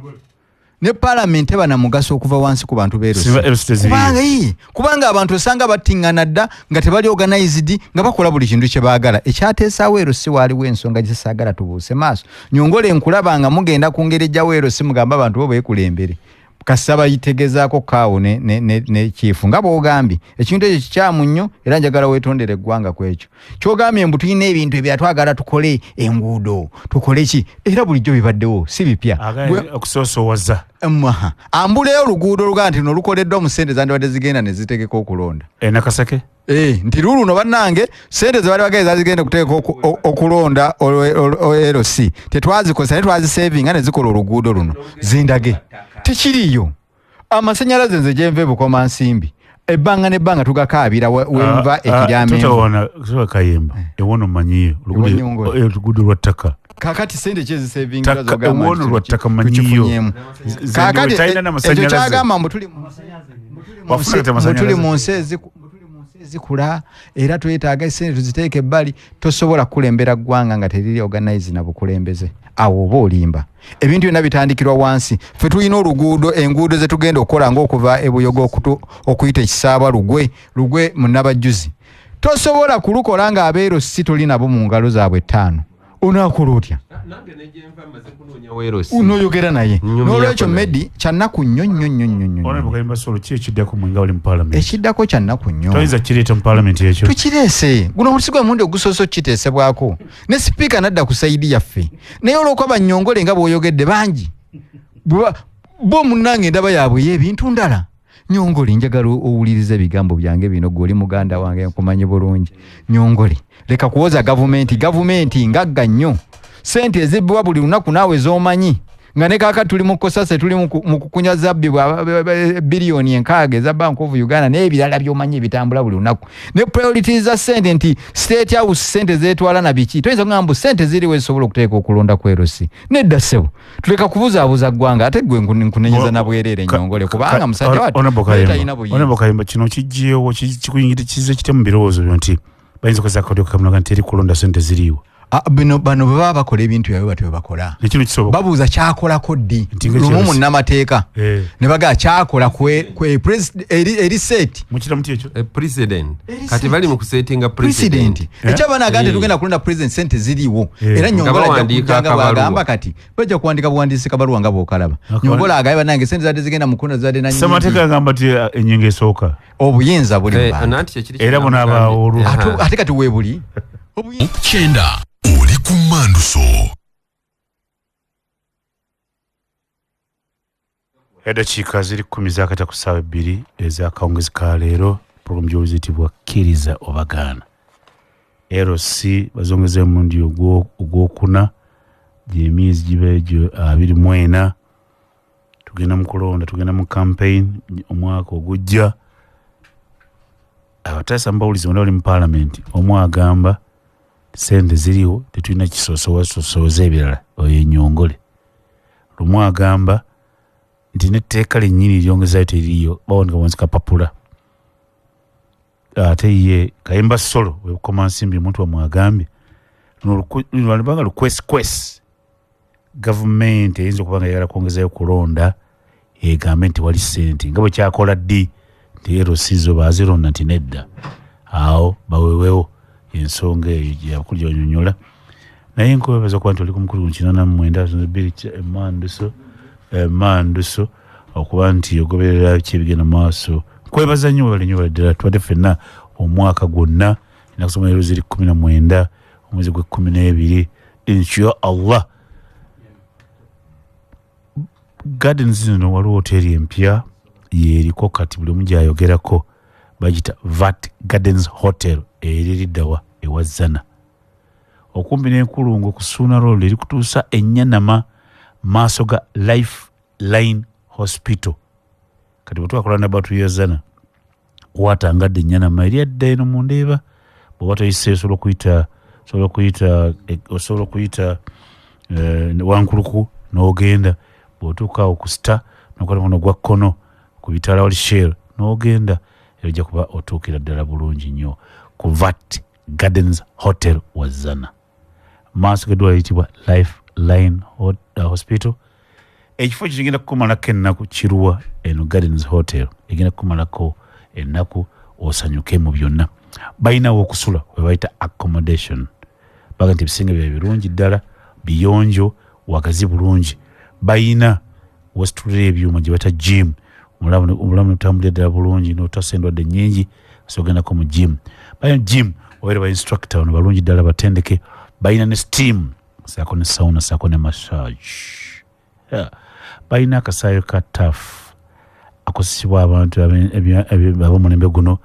Ne paalamenti teba na mugaso okuva wansi ku bantu ba LC. Kubanga abantu osanga battiŋŋana dda nga tebali organized, nga bakola buli kintu kye baagala. Ekyateesaawo LC waaliwo ensonga gye saagala tubuuse maaso. Nyongole nkulaba nga mugenda ku ngeri ejjawo LC, mugamba abantu bo beekulembere. Kasita bayitegezaako kaawo ne kiifu nga bw'ogambye ekintu ekyo kikyamu nnyo, era njagala weetondere eggwanga ku ekyo ky'ogambye mbu tulina ebintu ebya twagala tukole enguudo, tukole ki, era bulijjo bibaddewo si bipya.
Okusoosowaza.
Ambuleyo oluguudo olugamba nti luno lukoleddwa mu ssente zandibadde zigenda ne zitegeka okulonda.
Nakaseke?
Nti luno bannange ssente ze bali bagenda zazigenda okutegeka okulonda LC tetwazikozesa naye twazisevinga ne zikola oluguudo luno. Zindage tekiriiyo. Amasannyalaze nze gye nva e Bukomansimbi ebbanga n'ebbanga tugakaabira wenva ekiryamenvu.
Totawaana, soka Kayemba, ewono mmanyiyo, oluguudo lwa ttaka.
Kaakati ssente ki ezisevingira z'ogamba
Ewono
nti
lwa ttaka mmanyiyo.
tukifunyeemu? Kaakati
talina n'amasannyalaze.
Ekyo kyagamba mbu
Wafuna kati amasannyalaze.
tuli mu nsi ezikula era twetaaga essente tuziteeke ebbali. Tosobola kukulembera ggwanga nga teriri organize na bukulembeze. Awo oba olimba. Ebintu byonna bitandikirwa wansi. Ffe tulina oluguudo, enguudo ze tugenda okukola ng'okuva e Buyoga okuyita Ekisaabwa Lugwe mu Nabajjuzi. Tosobola kulukola ng'abeero si toli nabo mu ngalo zaabwe 5. Onaakola otya?
Nange ne gye nva mmaze kunoonya weerosi.
Unooyogera naye.
Nnyumyako
N'olwekyo
naye.
Medi, kya nnaku nnyo, nnyo, nnyo, nnyo, nnyo.
Honorable Kayemba Solo, ki ekiddako mwe nga bali mu parliament?
Ekiddako kya nnaku nnyo.
Toyinza kukireeta mu parliament ekyo?
Tukireese. Guno omuti gwe mulundi ogusoose okukiteesebwako. Ne sipiika n'adda ku sayidi yaffe. Naye olw'okuba bannyongole nga bw'oyogedde bangi, bo munnange endaba yaabwe y'ebintu ndala. Nyongole, njagala owulirize ebigambo byange bino, ggwe oli muganda wange nkumanyi bulungi. Nyongole, leka kuwoza gavumenti. Gavumenti ngagga nnyo. Ssente ezibbibwa buli lunaku naawe z'omanyi. Nga ne kaakati tuli mu kosase, tuli mu kukunya zabbi bwa biliyoni 6 eza Bank of Uganda n'ebirala by'omanyi ebitambula buli lunaku. Ne priorities za ssente nti State House ssente zeetwala na biki. Toyinza kugamba mbu ssente ziriwo ezisobola okuteeka okulonda ku LC. Nedda ssebo, tuleka kubuzaabuza ggwanga, ate ggwe nkunenyeza na bwereere Nyongole, kubanga musajja wattu talina buyinza.
Honorable Kayemba, kino kiggyeewo, kikuyingidde, kizze kitya mu birowoozo byo nti bayinza okukozesa akakodyo kamunaga nti eri kulonda ssente ziriiwo?
Bano bwe baba bakola ebintu byabwe batyo bwe bakola.
Nekino kisoboka.
Babuuza kyakolako ddi?
Nti nga
Lumu
ekyo
munnamateeka. Ne bagamba kyakola eri set.
Mukira muti ekyo?
President.
Eri
Kati
set.
bali mu kusetinga
President.
president.
Ekyaba nagamba nti tugenda kulonda president, sente ziriwo. Era
Nga
Nyongole ajja
bawandiika
kujja nga
akabaluwa.
bw'agamba kati bajja kuwandika buwandiisi kabaluwa nga bw'okalaba. Nyongole agambye bannange sente zadde zigenda mu kulonda zadde na nnyingi.
Ssemateeka agamba nti ennyingo esooka.
Obuyinza buli mu bantu.
Nanti kyekiri
Era
kino
bunaabaawo olwo.
Ate kati weebuli.
9. Oli ku Manduso.
Eddakiika ziri 10 zaakata ku ssaawa 2 ez'akawungezi ka leero. Pulogulaamu gy'owuliriza eyitibwa Kkiriza Obagaana. LC bazongeza omulundi ogwokuna, gy'emyezi giba egyo 24. Tugenda mu kulonda, tugenda mu campaign omwaka ogujja. Abataasa mbawulizi bonna bali mu paalamenti, omu agamba ssente ziriwo tetulina kisoosowasoosooza ebirala, oyo Nyongole. Lumu agamba nti n'etteeka lyennyini lyongezayo teririiyo, bawandika wansi kapapula. Ate ye Kayemba Solo we Bukomansimbi omuntu wamwe agambye luno lwalibanga lukwesikwesi, gavumenti eyinza okuba nga eyagala kwongezayo kulonda egambe nti wali ssente nga bwe kyakola ddi nti LC zo baazironda nti nedda, awo bawewewo ensonga eyo gye abakulu gye banyonnyola. Naye nkwebaza okuba nti oli ku mukulu guno 89 bbiri Emanduso, okuba nti ogoberera ki ebigenda mu maaso. Nkwebaza nnyo, webale nnyo, webale ddala. Tubadde ffenna omwaka gwonna, ennaku z'omwezi ziri 19, omwezi gw'ekkumi n'ebiri, insha Allah. Gardens zino waliwo hoteeri empya yeriko kati buli omu gy'ayogerako, bagiyita Vat Gardens Hotel, eri eriddawa ewa Zana, okumpi n'enkulungo ku Ssuuna Road, eri kutuusa Ennyanama maaso ga Life Line Hospital. Kati bwe twakola roundabout ya Zana, watangadde Ennyanama eri adda eno mu Ndeeba, bw'oba toyise osobola okuyita, osobola okuyita, osobola okuyita, Wankuluku n'ogenda, bw'otuuka awo ku Star n'okwata mukono gwa kkono ku bitaala wali Shell n'ogenda, era ojja kuba otuukira ddala bulungi nnyo ku Vat Gardens Hotel wa Zana, maaso g'eddwaliro liyitibwa Life Line Hospital. Ekifo kino kigenda kukumalako ennaku kiruwa, eno Gardens Hotel egenda kukumalako ennaku osanyuke mu byonna. Balinawo okusula we bayita accommodation, baga nti ebisenge byabwe birungi ddala, biyonjo, wagazi bulungi. Balina wesitulira ebyuma gye bayita gym, omulamu n'otambulira ddala bulungi n'otasa endwadde nnyingi, osobola ogendako mu gym. Balina gym wabeera ba instructor bano balungi ddala batendeke, balina ne steam saako ne sauna saako ne massage. Balina akasaayo ka taf akozesebwa abantu ab'omulembe guno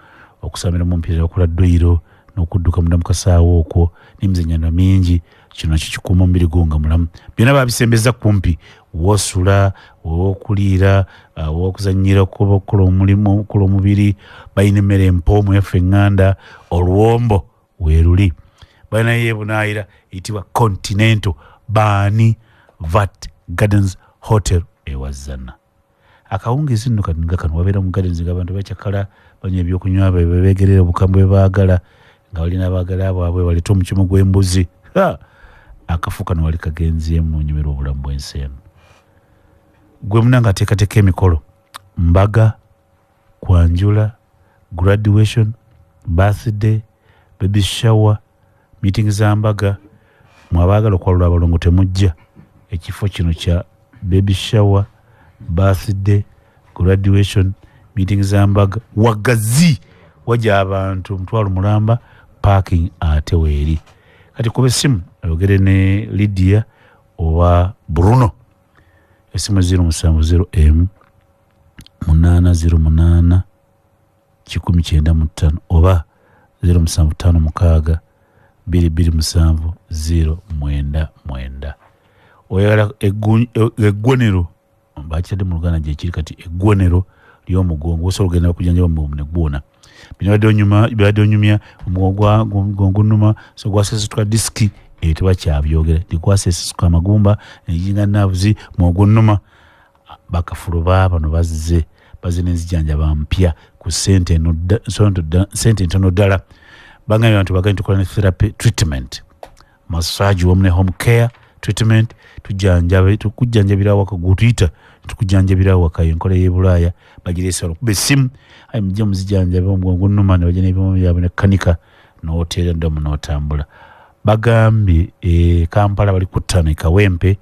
okusambira mu mupiira, okola dduyiro n'okudduka munda mu kasaawo okwo n'emizannyo mingi. Kino nakyo kikuuma omubiri gwo nga mulamu. Byonna babisembeza kumpi, w'osula, w'okuliira, w'okuzannyira, okukola omulimu, okukola omubiri. Balina emmere empoomu yaffe eŋŋanda, oluwombo weeruli. Balina yeebunaayira eyitibwa Continental Baani Vat Gardens Hotel ewa Zana. Akawungeezi nno kati nga kano wabeera mu gardens ng'abantu bakyakala, banywa ebyokunywa bwe beegerera obukambwe bwe baagala, nga balina abaagala baabwe baleete omukimu gw'embuzi. Ha! Akafu kano wali kagenzeemu n'onyumirwa obulamu bw'ensi eno. Gwe munange ateekateeka emikolo, mbaga, kwanjula, graduation, birthday, baby shower, meeting za mbaga, mwabaagala okwalula abalongo temujja. Ekifo kino kya baby shower, birthday, graduation, meeting za mbaga, wagazi wajja abantu omutwalo mulamba, parking ate weeri. Kati kuba essimu oyogere ne Lydia oba Bruno. Essimu zero musanvu zero emu munaana zero munaana kikumi kyenda mu ttaano oba zero musanvu ttaano mukaaga bbiri bbiri musanvu zero mwenda mwenda. Oyagala eggwaniro, bakitadde mu Luganda gyekiri kati, eggwaniro ly'omugongo, osobola ogenda bakujjanjaba mu ne guwona. Bino bibadde onyumya omugongo gunnuma, so gwasesetuka disiki, ebyo tebakyabyogera, tikwasesetuka amagumba, ejinga nerves, mugongo nnuma. Bakafulu bano bazze n'enzijanjaba mpya ku ssente ntono ddala. Bagambye abantu bagende tukola ne therapy treatment, massage wamu ne home care treatment, tukujjanjabira awaka, gw'otuyita tukujjanjabira awaka. Enkola y'e Bulaaya bagireese wano. Kuba essimu, ayi mujje muzijanjabe omugongo nnuma, ne bajja n'ebyuma byabwe ne kanika n'oteera ddamu n'otambula. Bagambye Kampala bali ku 5 e Kawempe.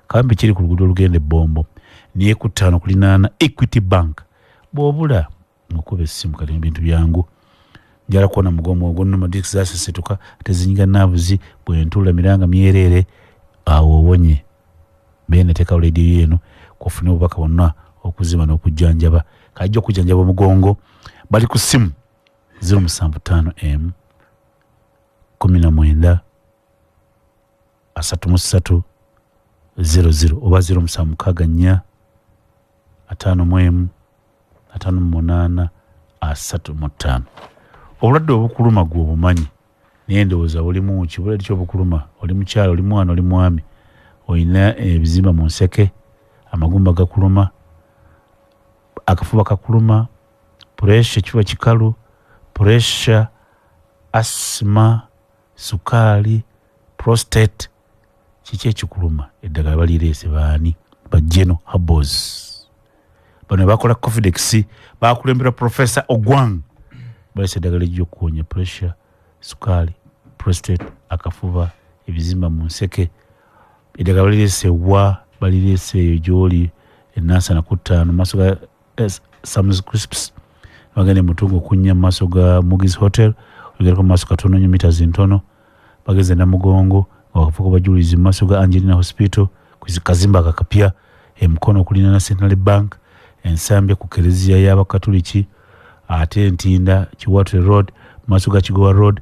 Kawempe kiri ku luguudo olugenda e Bombo, naye ku 5 kulinaana Equity Bank. Bw'obula okuba essimu, kati ebintu byangu. Njala kuona mugongo gunnuma, disiki zasesetuka, tezinyiga nerves, bwe ntuula miranga myereere, awo owonye. Beene teekawo leediyo eno kufune obubaka bwonna okuzima n'okujjanjaba. Kajja okujjanjaba omugongo. Bali ku ssimu 075 M 19 33 00 oba 0764 51 58 35. Obulwadde obukuluma gwe obumanyi, naye ndowooza bulimu ki? Bulwadde ki obukuluma? Oli mukyala, oli mwana, oli mwami, olina ebizimba mu nseke, amagumba gakuluma, akafuba kakuluma, puresha, ekifuba kikalu, puresha, asima, sukaali, prostate, kiki ekikuluma? Eddagala balireese baani? Ba General Herbals. Bano bakola Covidex, bakulembera Professor Ogwang. Baleese eddagala ejja okuwonya pressure, sukaali, prostate, akafuba, ebizimba mu nseke. Eddagala balireese wa? Balireese eyo gy'oli e Nansana ku 5 mu maaso ga Sam's Crisps. Bagenda e Mutungo ku 4 mu maaso ga Mugis Hotel, ogerako mu maaso katono nnyo, mita ntono. Bagenze e Namugongo wakafuuka bajulizi mu maaso ga Angelina Hospital ku kazimba akakapya, e Mukono okulinaana Centenary Bank, Ensambya ku kereziya y'Abakatuliki, ate Ntinda Kiwatule Road mu maaso ga Kigowa Road.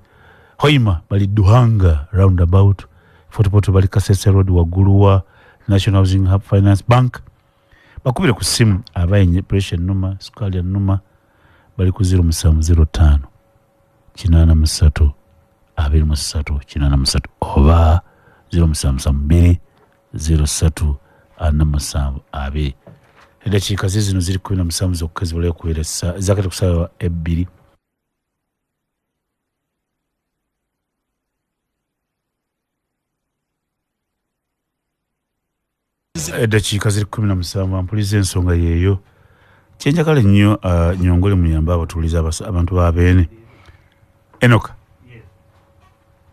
Hoima bali Duhanga roundabout. Fort Portal bali Kasese Road waggulu wa National Housing Hub Finance Bank. Bakubire ku ssimu abayenye pressure ennuma, sukaali ennuma, bali ku 0705 83 23 83 oba 0772 03 47 20. Eddakiika ze zino ziri 17 zokka zibulayo okubeera zakati ku ssaawa 2. Eddakiika ziri 17, mpuliza ensonga yeeyo. Kyenjagala ennyo nyongole muyambe abatuuliza abantu ba Beene. Enoka,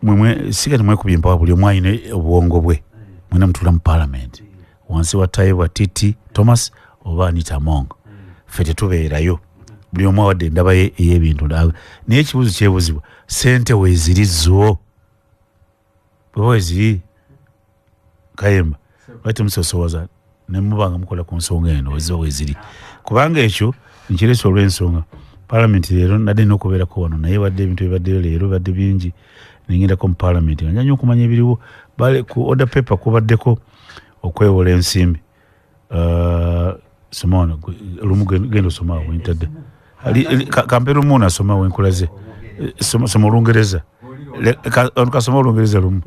mwemwe siga temwekubye empawa, buli omu alina obwongo bwe. Mwena mutuula mu parliament wansi wa Tayebwa Titi Thomas oba Anita Among. Ffe tetubeerayo, buli omu awadde endaba ye ey'ebintu. Naye ekibuuzo kyebuuzibwa, ssente weeziri zo? Bweba weeziri, Kayemba, lwaki temusosowaza ne muba nga mukola ku nsonga eno weziba weeziri? Kubanga ekyo nkireese olw'ensonga parliament leero nadde nina okubeerako wano, naye wadde ebintu ebibaddeyo leero bibadde bingi, nengendako mu parliament nga njanya okumanya ebiriwo. Bale ku order paper kubaddeko okwewola ensimbi. Soma wano, lumu genda osoma awo wentadde. Kampe lumu ono asoma wenkulaze. Soma Olungereza. Ono kasoma Olungereza lumu.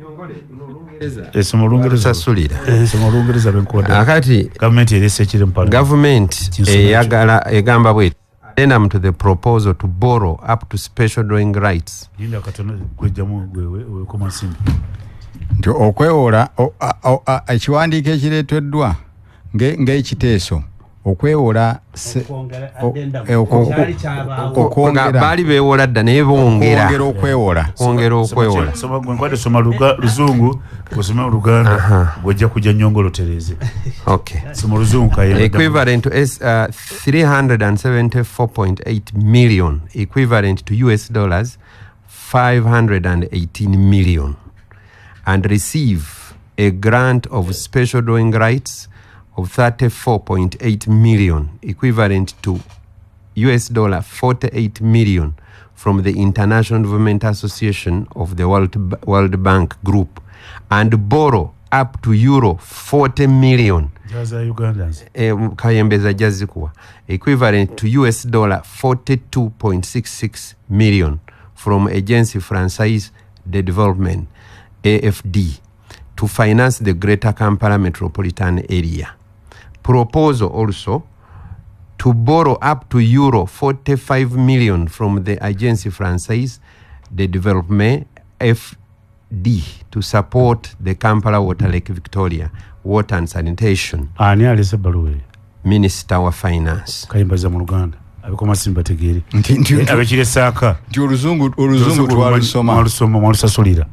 Soma Olungereza.
Sasulira.
Soma Olungereza lwenkuwadde.
Akati
gavumenti ereese ekiri mu parliament.
Gavumenti
Kinsoma ekyo.
eyagala egamba bweti: addendum to the proposal to borrow up to special drawing rights.
Linda katono, gwejjamu wekoma nsimbi.
Nti okwewola ekiwandiiko ekireeteddwa ng'ekiteeso okwewola okwongera
baali beewola dda naye bongera.
Okwongera okwewola.
Okwongera okwewola.
Soma gwe nkwadde, soma Luzungu, osome Oluganda, gw'ojja kujja nnyongolo otereeze.
Okay.
Soma Oluzungu, Kayemba.
Equivalent to 374.8 million, equivalent to US dollars 518 million, and receive a grant of special drawing rights of 34.8 million, equivalent to US dollar 48 million from the International Development Association of the World Bank Group, and borrow up to euro 40 million.
Jaza Ugandans.
Kayembeza jazikuwa equivalent to US dollar 42.66 million from Agency Française de Development AFD to finance the Greater Kampala Metropolitan Area. Proposal also to borrow up to euro 45 million from the Agency Française de Development FD to support the Kampala Water Lake Victoria Water and Sanitation.
Ani alese baluwe?
Minister wa Finance.
Kayimbaza mu Luganda. Abikoma simba tegere.
Nti
abekire saka.
Nti oluzungu twalusoma.
Mwalusoma mwalusasulira.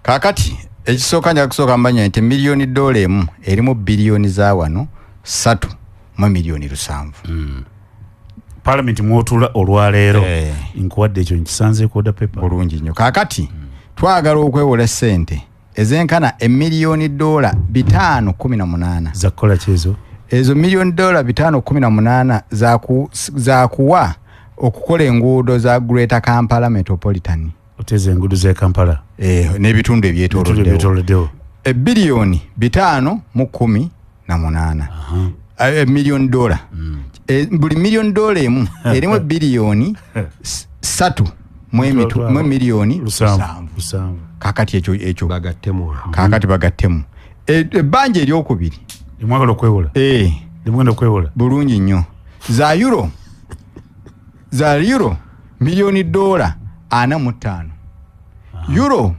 Kakati ekisooka nja kusooka mbanya nti miliyoni dola emu erimu biliyoni za wano 3 mu miliyoni 7.
Parliament mwotula olwaleero. Nkuwadde ekyo nkisanze ku order paper.
Bulungi nnyo. Kakati twagala okwewola ssente ezenkana emiliyoni dola 518.
Za kukola ki ezo?
Ezo miliyoni dola 518 za kuwa okukola enguudo za Greater Kampala Metropolitan.
Oteze enguudo za Kampala.
N'ebitundu ebyetooloddewo. Biliyoni 518. Miliyoni dola. Buli miliyoni dola emu erimu biliyoni 3 mu miliyoni 7. Kakati ekyo
bagattemu.
Kakati bagattemu. Ebbanja eryokubiri.
Limwagala okwewola. Limwagala okwewola.
Bulungi nnyo. Za euro miliyoni dola 45. Euro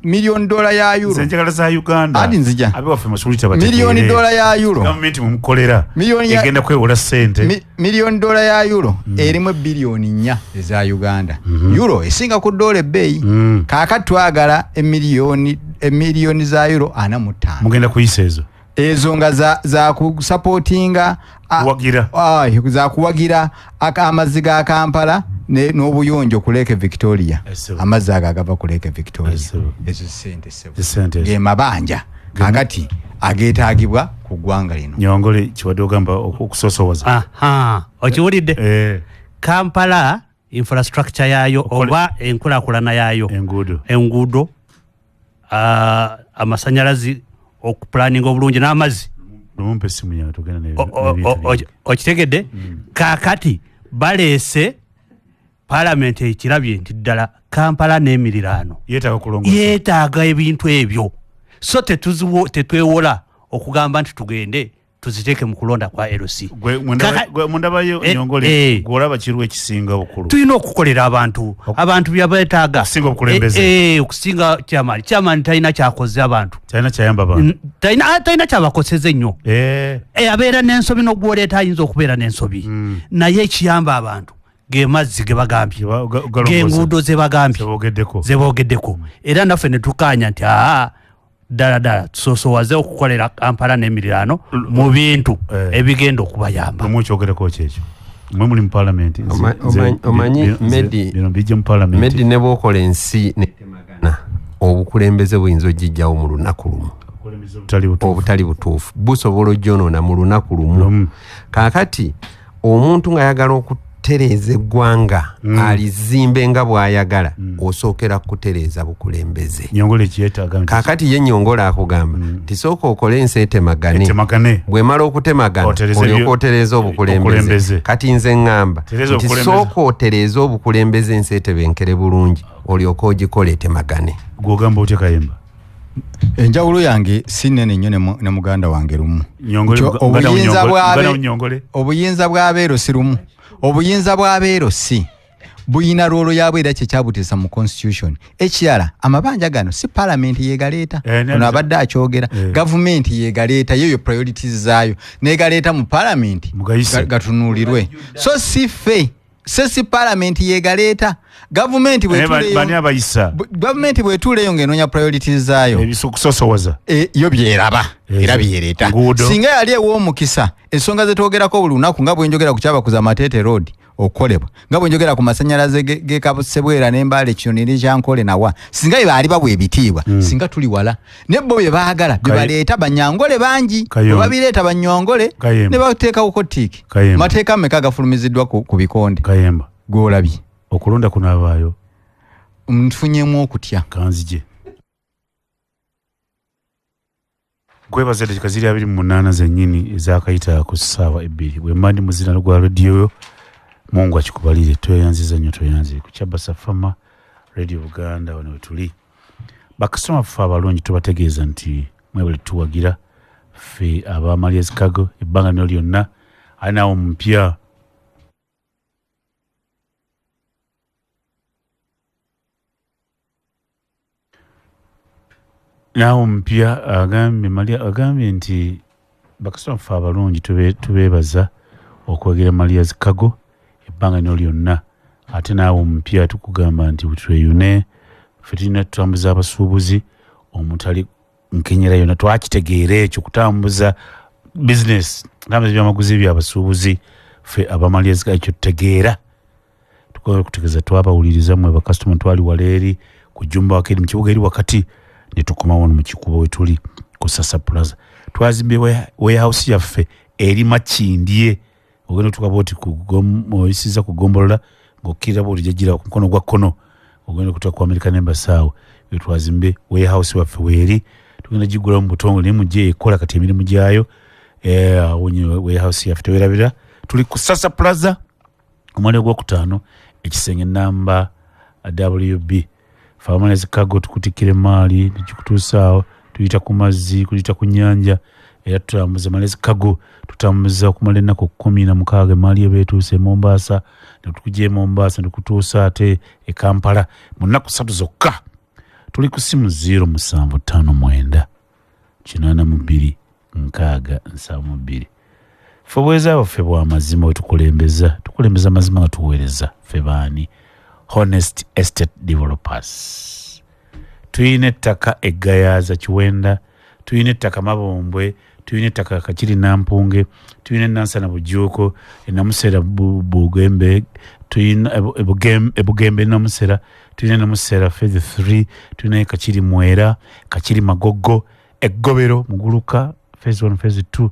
miliyoni dola ya euro.
Nze za Uganda.
Adi nzija.
Abe masulita bategeere.
Miliyoni dola ya euro.
Gavumenti mumukolera. Egenda kwewola ssente.
Miliyoni dola ya euro erimu biliyoni 4 eza Uganda. Euro esinga ku dola ebbeeyi. Kaakati twagala emiliyoni za euro 45.
Mugenda kuyisa ezo.
Ezo nga za kusupportinga
kuwagira.
Za kuwagira amazzi ga Kampala n'obuyonjo ku Lake Victoria. Amazzi ago agava ku Lake Victoria. Ezo ssente. Ge mabanja kakati ageetaagibwa ku ggwanga lino.
Nyongole kiwadde ogamba okusosowaza.
Okiwulidde? Kampala infrastructure yaayo oba enkulaakulana yaayo. Enguudo. Amasanyalazi okuplanninga obulungi n'amazzi.
Lumumpe essimu yange tugenda ne.
Okitegedde? Kaakati baleese Parliament ekirabye nti ddala Kampala n'emiriraano yeetaaga ebintu ebyo. So tetwewola okugamba nti tugende tuziteeke mu kulonda kwa LC.
Mundabayo Nyongole gw'olaba kiru ekisinga obukulu.
Tulina okukolera abantu. Abantu byabeetaaga.
Okusinga obukulembeze.
Okusinga chairman. Chairman talina kyakoze abantu.
Talina kyayamba abantu.
Talina kyabakoseze nnyo. Abeera n'ensobi n'ogwoleeta ayinza okubeera n'ensobi. Naye ekiyamba abantu ge mazzi ge bagambye, ge nguudo ze bagambye, zeboogeddeko. Era naffe ne tukkaanya nti ddala ddala tusosowaze okukolera Kampala n'emiriraano mu bintu ebigenda okubayamba.
Lumu okyogereko ki ekyo? Mwe muli mu parliament.
Omanyi Medi,
bino bijja mu parliament.
Medi ne bw'okola ensi netemagana, obukulembeze buyinza ogijjawo mu lunaku lumu. Obutali butuufu busobola ogyonoona mu lunaku lumu. Kaakati omuntu ng'ayagala okutereeza eggwanga alizimbe nga bw'ayagala, osookera kutereeza bukulembeze.
Nyongole kyetaaga.
Kaakati ye Nyongole akugamba nti sooka okole ensi etemagane, bw'emala okutemagana olyoke otereeze obukulembeze. Kati nze ŋŋamba nti sooka otereeze obukulembeze ensi etebenkere bulungi olyoke ogikole etemagane.
Gw'ogamba otya Kayemba?
Enjawulo yange si nnene nnyo ne muganda wange lumu. Obuyinza bw'abeero si lumu. Obuyinza bw'abeero si buyina rolo yaabwe era kyekyabutiisa mu constitution. Ekirala amabanja gano si parliament yegaleeta. Ono abadde akyogera. Gavumenti yegaleeta, yeyo priorities zaayo negaleeta mu parliament gatunuulirwe. So si ffe, so si parliament yegaleeta. Gavumenti bw'etuuleyo ng'enoonya priorities zaayo yo byeraba era byereeta. Singa yali ew'omukisa ensonga ze twogerako buli lunaku nga bwe njogera ku kyabakuza Matete Road okukolebwa, nga bwe njogera ku masannyalaze g'e Kabusebwera n'Embaale kino n'ekyankole nawa, singa bye baali bawa ebitiibwa, singa tuli wala. Ne bo bye baagala bye baleeta Banyangole bangi, bwe babireeta Banyongole ne bateekawoko ttiiki. Mateeka mmeka gafulumiziddwa ku bikonde?
Kayemba
gw'olabye.
Okulonda kunaabaayo
nfunyemu okutya.
Kanzije. Nkwebaza eddakiika ziri 28 zennyini ezakayita ku ssaawa 2. Bwe mba ndi muzina gwa rediyo, Mungu akikubalire. Tweyanziza nnyo, tweyanzire ku Kyabasa Fama Radio Buganda wano we tuli. Bakasitoma ffe abalungi tubategeeza nti mwebale tuwagira ffe aba Maria's Cargo ebbanga lino lyonna. Ali naawe omupya naawe omupya agambye Maria, agambye nti bakasitoma ffe abalungi tubeebaza okwegera Maria's Cargo ebbanga lino lyonna. Ate naawe omupya tukugamba nti tweyune, ffe tulina tutambuza abasuubuzi omutali nkenyera yonna. Twakitegeera ekyo kutambuza business, kutambuza ebyamaguzi by'abasuubuzi ffe aba Maria's Cargo ekyo tutegeera. Tukola okutegeeza twabawuliriza mmwe bakasitoma, twali wala eri ku Jumba Wakeri mu kibuga eri wakati, ne tukomawo wano mu Kikuubo we tuli ku Sasa Plaza. Twazimbye warehouse yaffe eri Makindye. Ogenda otuuka bw'oti oyisiza ku ggombolola ng'okkirira bw'oti ojja ku mukono gwa kkono, ogenda okutuuka ku American Embassy awo we twazimbe warehouse waffe weeri. Tugenda giggulawo mu butongole naye mujje ekola kati emirimu gyayo. Awo nyine warehouse yaffe tewerabira. Tuli ku Sasa Plaza omwali ogwokutaano, ekisenge namba WB. Famales Cargo tukutikkira emaali nekikutuusa awo, tuyita ku mazzi, tuyita ku nnyanja, era tutambuza Maria's Cargo, tutambuza okumala ennaku 16 emaali eba etuuse e Mombasa, ne tukujja e Mombasa ne tukutuusa ate e Kampala mu nnaku 3 zokka. Tuli ku ssimu 0759 82 60 72. Ffe obuweereza bwaffe bwa mazima we tukulembeza, tukulembeza mazima nga tuweereza. Ffe baani? Honest Estate Developers. Tuyina ettaka e Gayaza Kiwenda, tuyina ettaka Mabombwe, tuyina ettaka Kakiri Nampunge, tuyina Nansana Bujuuko, Namusera Bugembe, tuyina Ebugembe Namusera, tuyina Namusera Phase 3, tuyina Kakiri Mwera, Kakiri Magogo, Eggobero Muguluka Phase 1, Phase 2.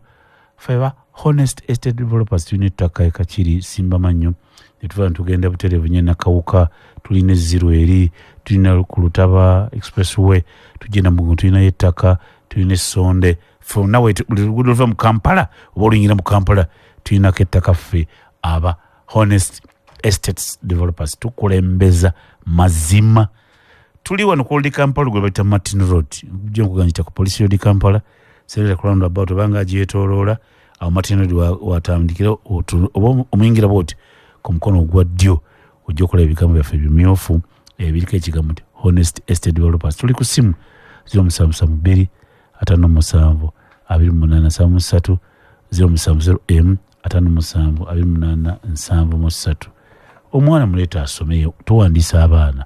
Ffe Honest Estate Developers tulina ettaka e Kakiri Simbamannyo, ne tuva ne tugenda butereevu nnyo Nakawuka, tulina Ezziro eri, tulina ku Lutaba Expressway, tugenda mu tulinayo ettaka, tulina Essonde. Ffenna buli luguudo luva mu Kampala oba oluyingira mu Kampala tulinako ettaka. Ffe aba Honest Estates Developers tukulembeza mazima. Tuli wano ku Old Kampala gwe bayita Martin Road, ujja nkugamba ku police Old Kampala serera ku roundabout obanga agyetooloola awo Martin Road watandikira oba omuyingira bw'oti ku mukono ogwa ddyo ojja okulaba ebigambo byaffe bimyufu ebiriko ekigambo nti Honest Estate Developers. Tuli ku ssimu 0772 57 28 73 0701 57 28 73. Omwana muleeta asomeyo, tuwandiisa abaana,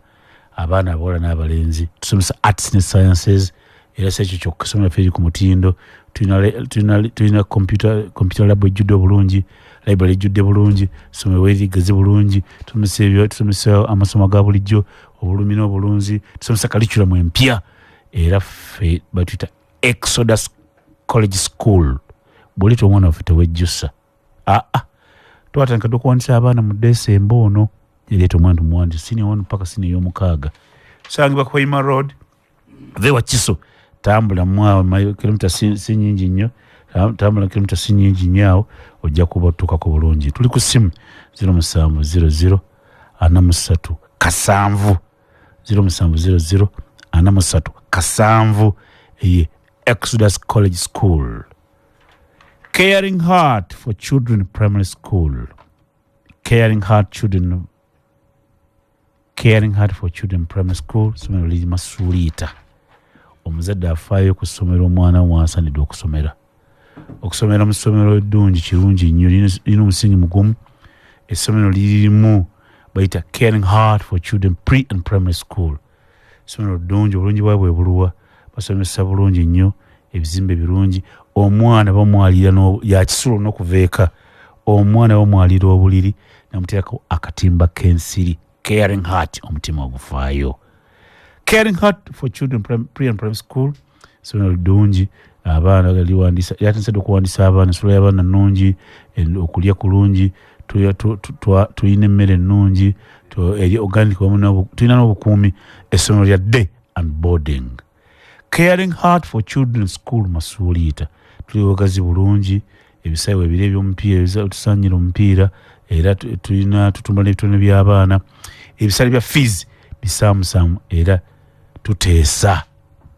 abaana abawala n'abalenzi, tusomesa arts ne sciences, era si ekyo kyokka, essomero lyaffe liri ku mutindo. Tulina computer lab ejjudde obulungi, library ejjudde bulungi, essomero weerigeze bulungi, tusomesa amasomo aga bulijjo, obulumi n'obulunzi, tusomesa curriculum empya, era ffe batuyita Exodus College School. Bw'oleeta omwana waffe tewejjusa. Twatandika dda okuwandiisa abaana mu Desemba ono, ereeta omwana tumuwandiise senior 1 paka senior ey'omukaaga. Tusangibwa ku Hoima Road, ve Wakiso, tambula mwawo kilomita si nyingi nnyo, tambula kilomita si nyingi nnyo awo ojja kuba otuukako bulungi. Tuli ku ssimu 0700 43 7 0700 43 7, eye Exodus College School. Caring Heart for Children Primary School. Caring Heart Children, Caring Heart for Children Primary School, ssomero liri Masuliita. Omuzadde afaayo ku ssomero omwana we mw'asaanidde okusomera. Okusomera mu ssomero eddungi kirungi nnyo, lirina omusingi mugumu. Essomero lirimu bayita Caring Heart for Children Pre and Primary School. Essomero ddungi, obulungi bwabwe bwe buluwa, basomesa bulungi nnyo, ebizimbe birungi. Omwana bamwalira yakisulo n'okuva eka, omwana bamwalira obuliri namuteerako akatimba k'ensiri. Caring Heart, omutima ogufaayo. Caring Heart for Children Pre and Primary School, essomero ddungi, abaana liwandiisa, lyatandise dda okuwandiisa abaana, ensula y'abaana nnungi, okulya kulungi, tulina emmere ennungi, eri organic, wamu tulina n'obukuumi. Essomero lya day and boarding. Caring Heart for Children School Masuliita, tuli wagazi bulungi, ebisaawe ebiri eby'omupiira, tusanyira omupiira, era tulina tutumbula n'ebitone by'abaana. Ebisale bya fees bisaamusaamu, era tuteesa.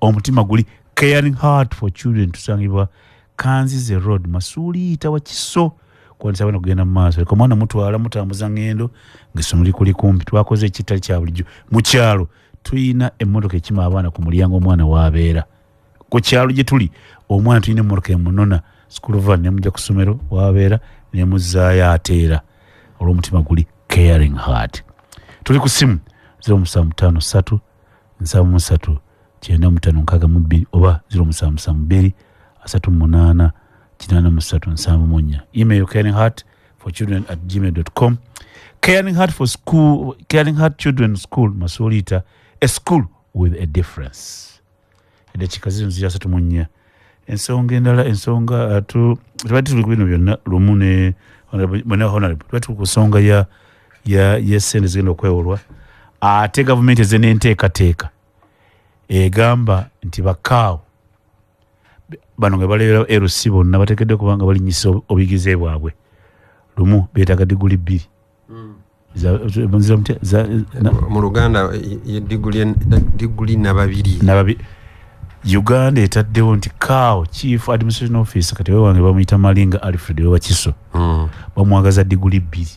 Omutima guli Caring Heart for Children, tusangibwa Kanzize Road, Masuliita, Wakiso. Kuwandisa abaana kugenda mu maaso, leka omwana mutwala mutambuza ngendo ng'essomero likuli kumpi. Twakoze ekitali kya bulijjo mu kyalo, tuyina emmotoka ekima abaana ku mulyango omwana waabeera. Ku kyalo gye tuli omwana tulina emmotoka emunona school van, nemujja ku ssomero waabeera nemuzzaayo ateera, olw'omutima guli Caring Heart. Tuli ku simu 0753 73 95 62 oba 0772 38 83 74. Email caring heart for children at gmail.com. Caring Heart for School, Caring Heart Children School Masuliita, a school with a difference. Eddakiika zino ziri 34. Ensonga endala, ensonga tubadde tuli ku bino byonna lumu ne Honorable, tubadde tuli ku nsonga ya yesente zigenda okwewolwa, ate gavumenti eze n'enteekateeka egamba nti bakaawo bano nga baleera LC bonna bateekeddwa kubanga balinyisa obuyigize bwabwe. Lumu beetaaga diguli 2.
Mu Luganda ye diguli nababiri.
Uganda etaddewo nti CAO, Chief Administration Officer, kati we wange bamuyita Malinga Alfred Wakiso, bamwagaza diguli 2.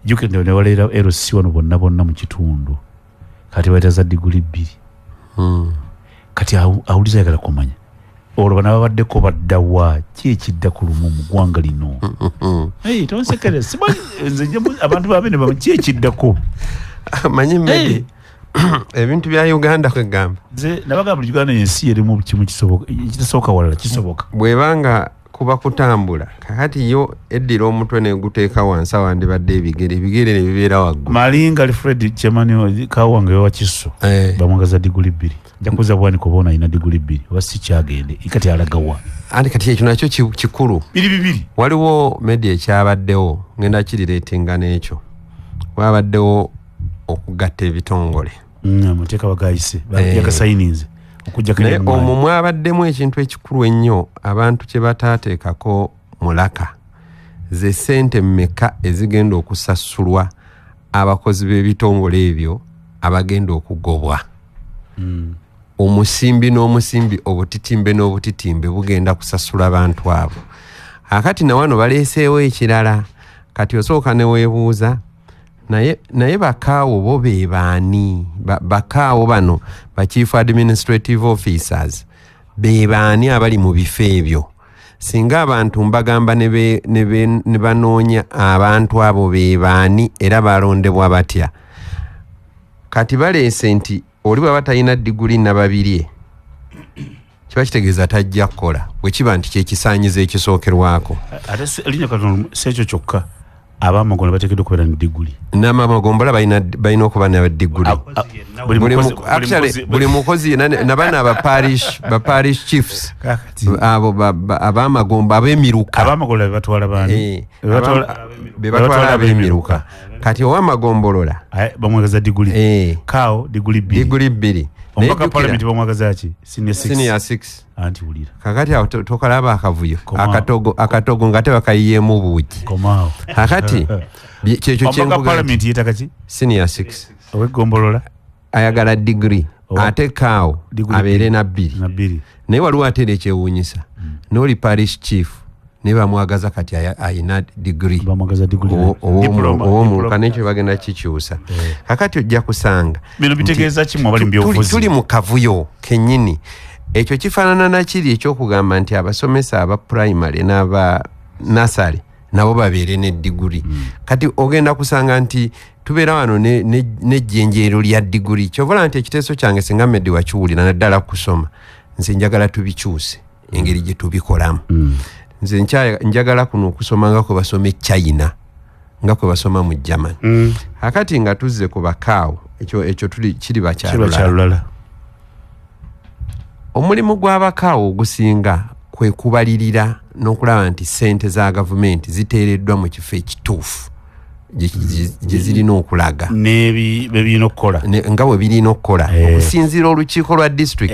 Jjukira ne baleera LC wano bonna bonna mu kitundu, kati bayitaza diguli 2. Kati awuliza ayagala kumanya olwo bano ababaddeko baddawa, ki ekidda ku lumu mu ggwanga lino? Tonsekere, simanyi nze abantu babe ne bamanyi ki ekiddako.
Manyi Medi, ebintu bya Uganda kwegamba
nze nabagamba buli Uganda ensi erimu kimu kisoboka, ekitasoboka walala kisoboka.
Bwebanga kuba kutambula, kakati yo eddira omutwe neguteeka wansi awandibadde ebigere, ebigere ne bibeera waggulu.
Malinga Alfred Chairman Kawange Wakiso bamwagaza diguli 2. Njakuza bwani kubona ina diguli 2 oba si kyagende ikati alagawa.
Anti kati ekyo nakyo kikulu.
Biri.
Waliwo media ekyabaddewo ngenda kirireetinga n'ekyo. Wabaddewo okugatta ebitongole.
Amateeka bagayise, yakasayininze okujjako
naye omwo mwabaddemu ekintu ekikulu ennyo abantu kye bataateekako mulaka, ze ssente mmeka ezigenda okusasulwa abakozi b'ebitongole ebyo abagenda okugobwa. Omusimbi n'omusimbi, obutitimbe n'obutitimbe bugenda kusasula abantu abo. Akati na wano baleeseewo ekirala, kati osooka ne weebuuza naye bakaawo bo be baani? Bakaawo bano ba chief administrative officers be baani abali mu bifo ebyo? Singa abantu mbagamba ne banoonya abantu abo be baani era balondebwa batya? Kati baleese nti oli bw'aba talina diguli nababirye kiba kitegeeza tajja kukola, bwe kiba nti kyekisaanyizo ekisookerwako.
Ate linnya katono si ekyo kyokka, ab'amagombola bateekeddwa okubeera ne diguli.
N'ab'amagombola balina okuba ne diguli. Buli mukozi yenna, n'abaana aba parish chiefs, abo ab'amagomba ab'emiruka.
Ab'amagombola be batwala baani?
Be batwala ab'emiruka. Kati ow'amagombolola
bamwagaza diguli. CAO diguli 2.
Diguli 2.
Omubaka parliament bamwagaza ki? Senior 6.
Senior 6.
Anti wulira.
Kakati awo tokalaba akavuyo. Akatogo nga tebakayiyeemu buugi.
Komaawo.
Kakati kyekyo
kyenkuga. Omubaka parliament yeetaaga ki?
Senior 6.
Ow'eggombolola
ayagala digiri, ate CAO abeere na 2. Naye waliwo ate era ekyewuunyisa, n'oli parish chief naye bamwagaza kati ayina digiri ow'omuluka, n'ekyo bagenda kikyusa. Kakati ojja kusanga
bino bitegeeza ki mu abali mu byobufuzi?
Tuli mu kavuyo kennyini. Ekyo kifaanana na kiri ekyokugamba nti abasomesa aba primary n'aba nursery nabo babeere ne diguri. Kati ogenda kusanga nti tubeera wano n'ejjenjeero lya diguri. Kyovola nti ekiteeso kyange singa Medi wakiwulira naddala kusoma, nze njagala tubikyuse engeri gye tubikolamu. Nze njagala kuno okusoma nga kwe basoma e China, nga kwe basoma mu Germany. Akati nga tuzze ku bakaawo, ekyo kiri bakyalulala. Omulimu gw'abakaawo ogusinga kwe kubalirira n'okulaba nti ssente za gavumenti ziteereddwa mu kifo ekituufu gye zirina okulaga
nebirina okukola,
nga bwe birina okukola okusinziira olukiiko lwa district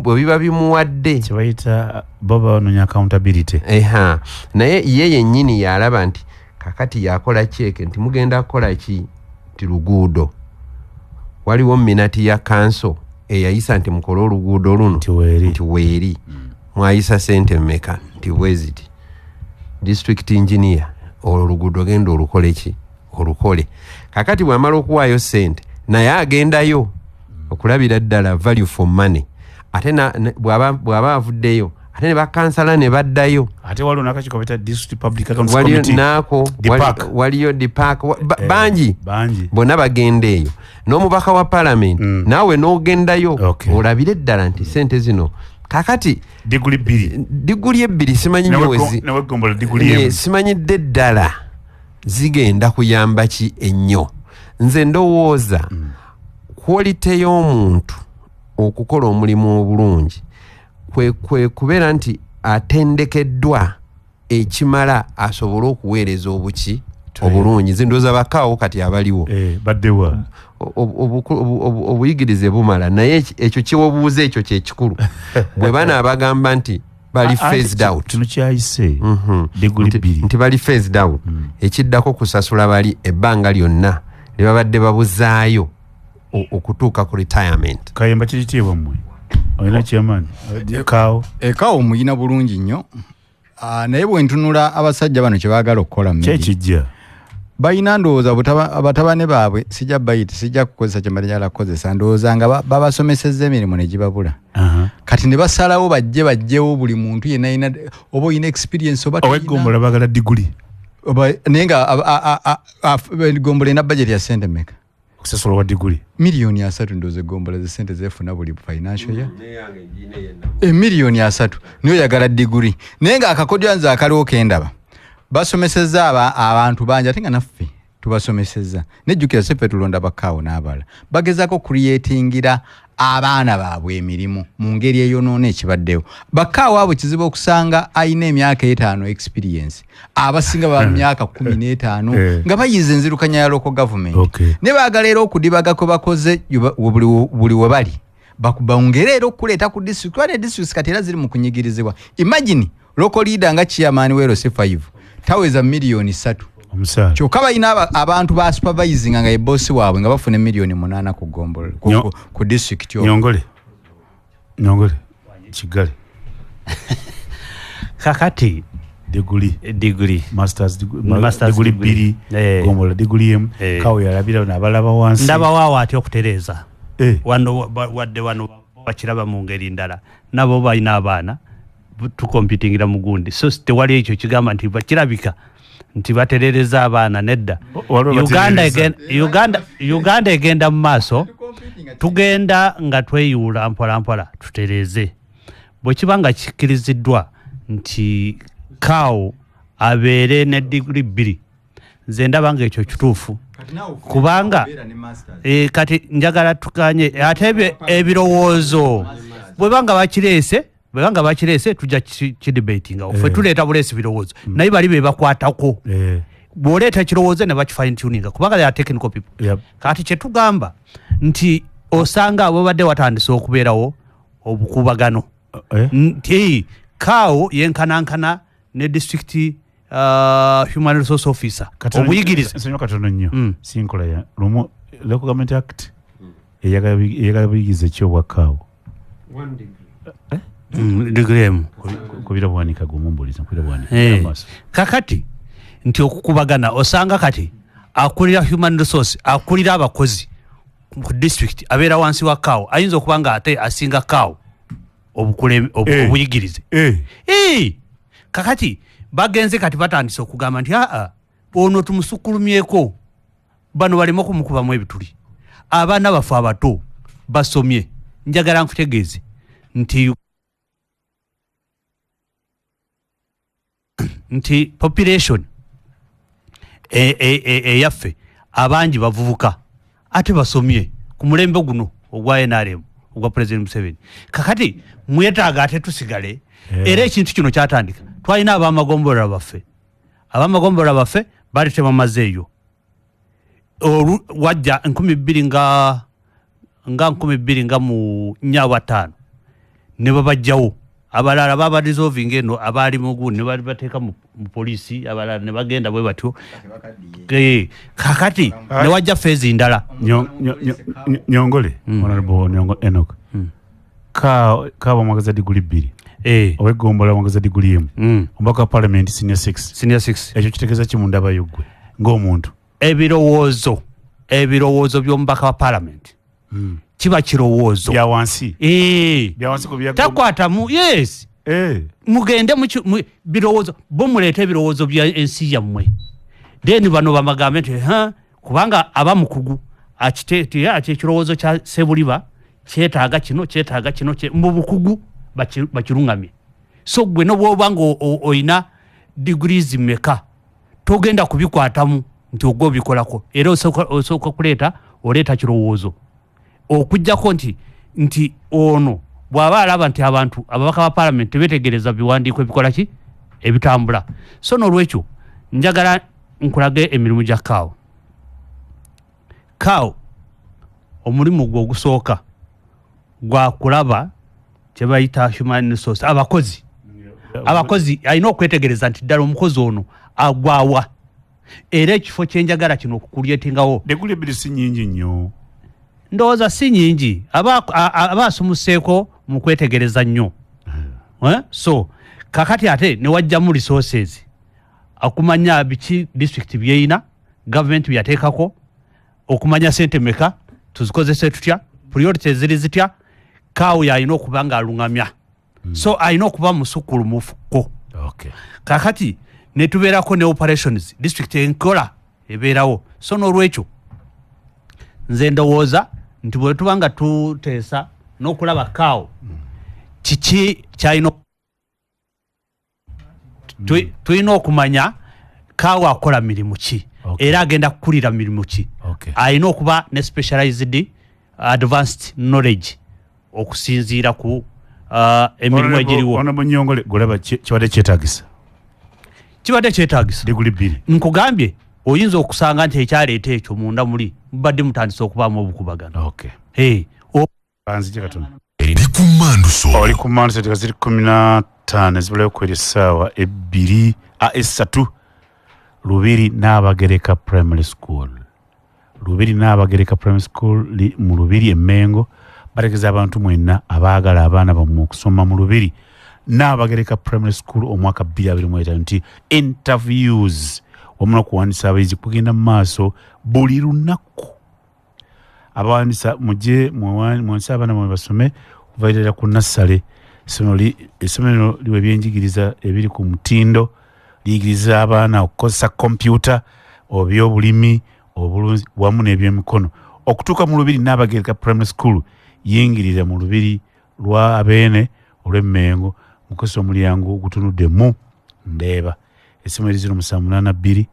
bwe biba bimuwadde,
kyebayita bo banoonya accountability.
Naye ye yennyini yalaba nti kakati yakola kyeke nti mugenda kukola ki, nti luguudo. Waliwo minati ya kanso eyayisa nti mukole oluguudo luno nti weeri, mwayisa sente mmeka, nti bweziti. District engineer olwo oluguudo genda olukole ki, olukole. Kakati bw'amala okuwaayo sente naye agendayo okulabira ddala value for money, ate bw'aba avuddeyo ate ne bakansala ne baddayo,
ate waliwo n'akakiiko bayita District Public Accounts Committee,
naako waliyo DPAC, bangi bonna bagenda eyo n'omubaka wa parliament, naawe n'ogendayo olabire ddala nti sente zino. Kakati diguli ebbiri simanyi nywezi simanyidde ddala zigenda kuyamba ki ennyo. Nze ndowooza quality y'omuntu okukola omulimu obulungi kwe kubeera nti atendekeddwa ekimala asobole okuweereza obuki obulungi. Nze ndowooza bakaawo kati abaliwo
baddewa
obuyigirize bumala, naye ekyo kyewobuuza ekyo kyekikulu. Bwe bana abagamba nti bali phased out,
kino kyayise diguli bbiri,
nti bali phased out, ekiddako kusasula bali ebbanga lyonna lye babadde babuzaayo okutuuka ku retirement.
Kayemba kikitiibwa mmwe olina chairman
ekaawo? Ekaawo muyina bulungi nnyo, naye bwe ntunula abasajja bano kye baagala okukola
kyekijja
balina ndowooza abatabane baabwe sijja bayita, sijja kukozesa kye mbadde kukozesa, ndowooza nga babasomesezza emirimu ne gibabula. Kati ne basalawo bajje bajjewo buli muntu yenna alina oba olina experience oba
ow'eggombolola baagala diguli,
naye nga eggombolola erina budget ya sente mmeka
okusasula wa diguli?
3 million ndowooza eggombolola ze sente zeefuna buli financial year, 3 million, niyo oyagala diguli. Naye nga akakodyo nze akaliwo kendaba, basomesezza abantu bangi ate nga naffe tubasomesezza, nejjukira si ffe tulonda bakaawo n'abalala, bagezaako creatingira abaana baabwe emirimu mu ngeri eyonoona ekibaddewo. Bakaawo abo kizibu okusanga alina emyaka 5 experience, abasinga ba myaka 15 nga bayize enzirukanya ya local government, ne baagala era okudibaga kwe bakoze buli we bali bongere era okuleeta ku district, kuba ne districts kati era ziri mu kunyigirizibwa. Imagine local leader nga chairman we LC5 taweza 3 million kyokka balina abantu ba supervising nga ye boss waabwe nga bafuna 8 million ku gombolola ku district.
Nyongole nyongole kigali.
Kakati
diguli
diguli
masters diguli bbiri, gombola diguli emu, kawo yalabira nabalaba wansi.
Ndabawo ati okutereeza wano, wadde wano bakiraba mu ngeri ndala, nabo balina abaana tucompetingira mu gundi, so tewali ekyo kigamba nti bakirabika nti baterereza abaana, nedda. Uganda egenda mu maaso, tugenda nga tweyuula mpola mpola tutereeze. Bwe kiba nga kikkiriziddwa nti kaawo abeere ne diguli bbiri, nze ndaba nga ekyo kituufu, kubanga kati njagala tukanye ate ebirowoozo bwebanga bakireese, bwebanga bakireese tujja kidebatinga. Ffe tuleeta buleesi birowoozo, naye bali be bakwatako. Bw'oleeta kirowoozo ne bakifine tuninga, kubanga they are technical people. Kati kyetugamba nti osanga abo badde watandise okubeerawo obukubagano nti kaawo yenkanankana ne district human resource officer obuyigirize.
Nsonyiwa katono nnyo, sinkola ya lumu. Local Government Act eyagala buyigirize ki obwakaawo?
Degree emu.
Kubira bwanika gumumbuliza kubira bwanika.
Kakati nti okukubagana osanga kati akulira human resource, akulira abakozi ku district abeera wansi wa kaawo, ayinza okuba nga ate asinga kaawo obuyigirize. Kakati bagenze kati batandise okugamba nti aa ono tumusukkulumyeko, bano baleme okumukubamu ebituli. Abaana baffe abato basomye. Njagala nkutegeeze nti population eyaffe abangi bavubuka ate basomye ku mulembe guno ogwa NRM, ogwa President Museveni. Kakati mwetaaga ate tusigale. Era ekintu kino kyatandika, twalina abamagombolola baffe, abamagombolola baffe Baali tebamazeeyo. Wajja 2000 nga 2004 ne babajjawo. Abalala baba dissolving eno abaali mugu ne bali bateeka mu poliisi, abalala ne bagenda bwe batyo. Kakati ne wajja phase ndala.
Nyongole Honorable Nyongole Enoch. Ka bamwagaza diguli 2. Owegombola bamwagaza diguli 1. Omubaka wa parliament senior 6.
Senior 6.
Ekyo kitegeeza ki mu ndaba yo ggwe ng'omuntu?
Ebirowoozo by'omubaka wa parliament. Kiba kirowoozo.
Bya wansi. Bya wansi ku bya
takwatamu, yes. Mugende mu birowoozo, bo muleete ebirowoozo bya ensi yammwe. Then bano bamagambe nti kubanga aba mukugu akiteeti ekirowoozo kya Ssebuliba kyetaaga kino, kyetaaga kino, mu bukugu bakirungamye. So gwe n'obwoba nga oyina degrees mmeka togenda kubikwatamu nti ogwo obikolako, era osooka kuleeta oleeta kirowoozo. Okujjako nti ono bw'aba alaba nti abantu ababaka ba parliament tebeetegereza biwandiiko ebikola ki ebitambula. So n'olwekyo njagala nkulage emirimu gya CAO. CAO omulimu gwe ogusooka gwa kulaba kye bayita human resource, abakozi. Abakozi alina okwetegereza nti ddala omukozi ono agwawa, era ekifo kyenjagala kino okukulyetingawo.
Diguli 2 si nnyingi nnyo.
Ndowooza si nnyingi, aba asumuseeko mu kwetegereza nnyo. So kakati ate ne wajjamu resources akumanya biki district byeyina, government byateekako, okumanya sente meka tuzikozese tutya, priorities ziri zitya. CAO yalina okuba nga alungamya. So alina okuba musukkulumu-ko. Kakati ne tubeerako ne operations district enkola ebeerawo. So n'olwekyo nze ndowooza nti bwe tuba nga tuteesa n'okulaba CAO kiki kyalina, tulina okumanya CAO akola mirimu ki, era agenda kukulira mirimu ki. Alina okuba ne specialized advanced knowledge okusinziira ku emirimu egiriwo.
Honorable Nyongole, golaba kibadde kyetaagisa.
Kibadde kyetaagisa.
Diguli 2.
Nkugambye oyinza okusanga nti ekyaleeta ekyo munda muli mubadde mutandise okubaamu obukubagano.
Banzije katono.
Oli ku Manduso.
Oli ku Manduso ziri 15 zibulayo kweri essaawa 2 3 Lubiri Naabagereka Primary School. Lubiri Naabagereka Primary School li mu Lubiri e Mmengo. Bategeza abantu mwenna abaagala abaana bammwe okusoma mu Lubiri Naabagereka Primary School omwaka 2025 nti interviews wamu n'okuwandiisa abayizi kugenda mu maaso buli lunaku. Abawandiisa mujje muwandiise abaana bammwe basome okuva ddala ku nassale. Essomero liwa ebyenjigiriza ebiri ku mutindo, liyigiriza abaana okukozesa kompyuta, obyobulimi, obulunzi wamu n'ebyemikono. Okutuuka mu Lubiri Naabagereka Primary School, yingirira mu Lubiri lwa Abeene olw'Emmengo, mukozesa omulyango ogutunudde mu Ndeeba. Essimu eri 0782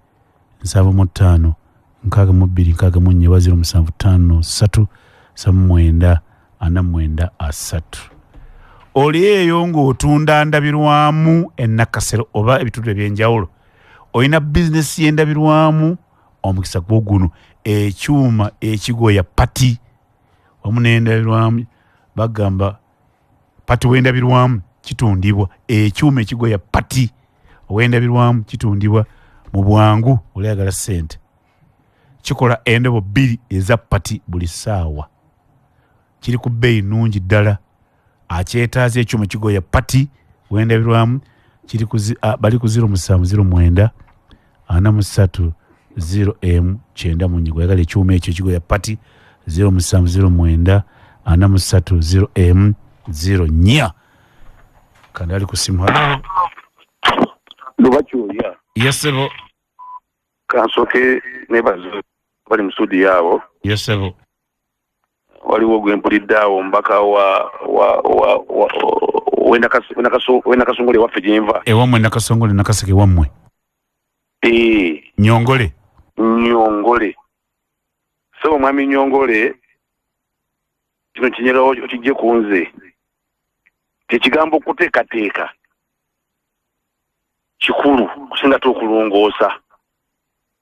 75 62 64 oba 0753 79 43. Oli eyo ng'otunda ndabirwamu e Nakasero oba ebitundu ebyenjawulo, olina bizinesi y'endabirwamu, omukisa gwo guno, ekyuma ekigoya pati wamu n'endabirwamu, bagamba pati w'endabirwamu kitundibwa, ekyuma ekigoya pati ow'endabirwamu kitundibwa mu bwangu, olyagala ssente. Kikola endobo 2 eza pati buli ssaawa, kiri ku bbeeyi nnungi ddala. Akyetaaza ekyuma kigoya pati w'endabirwamu kiri bali ku 0709 43 0M 94. Oyagala ekyuma ekyo ekigoya pati 0709 43 0M 04. Kandi ali ku simu. Hello.
Lubakyoya.
Yes sebo.
Kansoke nebaze bali mu studio abo.
Yes sebo.
Waliwo gwe mpulidde awo omubaka wa Wennakasongole waffe gye nva.
Ewammwe Nakasongole, Nakaseke wammwe. Nyongole.
Nyongole. So mwami Nyongole, kino kinyerawo okijje ku nze. Ekigambo okuteekateeka kikulu kusinga te okulongoosa.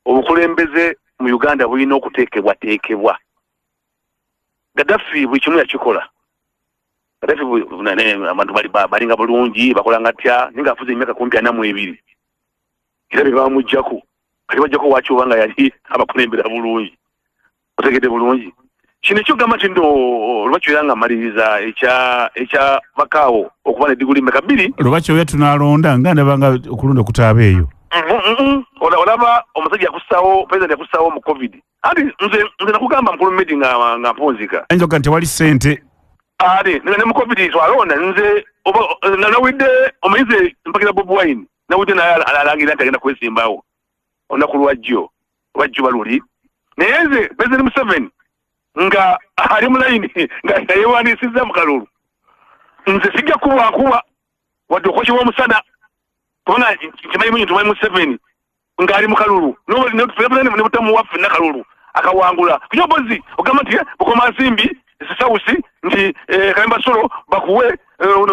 Obukulembeze mu Uganda bulina okuteekebwateekebwa. Gaddafi buli kimu yakikola. Gaddafi abantu balinga bulungi, bakola nga tya, naye ng'afuze emyaka kumpi 42. Era be bamuggyako. Kati bajjako waki oba nga yali abakulembera bulungi. Otegedde bulungi. Kino ekyogamba nti nno Lwaki nga mmaliriza ekya Bakaawo okuba ne diguli mmeka 2.
Lwaki oya tunaalonda nga ndaba nga okulonda kutaabeeyo.
Olaba omusajja yakussawo, president yakussawo mu COVID. Anti nze nakugamba mukulu Medi nga mpunzika.
Ayinza okuga nti tewali ssente.
Ate ne mu COVID twalonda nze nawulidde omanyize mpagira Bobi Wine. Nawulidde naye alangira nti agenda kwesimbawo olunaku lwajjo oba jjo baluli. Naye nze President Museveni nga ali mu layini nga yeewandiisizza mu kalulu. Nze sijja kubwakuba wadde okwokebwa omusana. Kubanga nkimanyi munyi nti Museveni ng'ali mu kalulu. Ne butamuwa ffenna kalulu akawangula. Kuyobozi ogamba nti Bukomansimbi Sisawusi nti Kayemba Solo bakuwe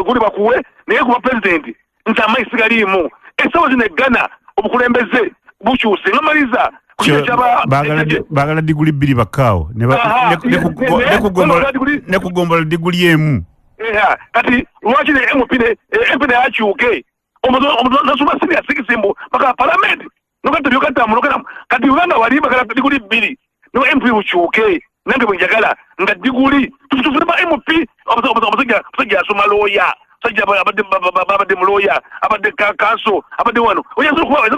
guli bakuwe naye kuba president nti amaanyi sigaliimu. Essaawa zino e Ghana obukulembeze bukyuse nga maliza
baagala diguli 2 Bakaawo ne kugombola diguli 1.
Kati lwaki ne MP ne akyuke nasoma senior 6 mbu baka parliament kati Uganda wali bagala diguli 2 no MP bukyuke nange bwe njagala nga diguli tufune ba MP omusajja asoma lawyer, omusajja abadde mu lawyer, abadde kanso, abadde wano oyinza okuba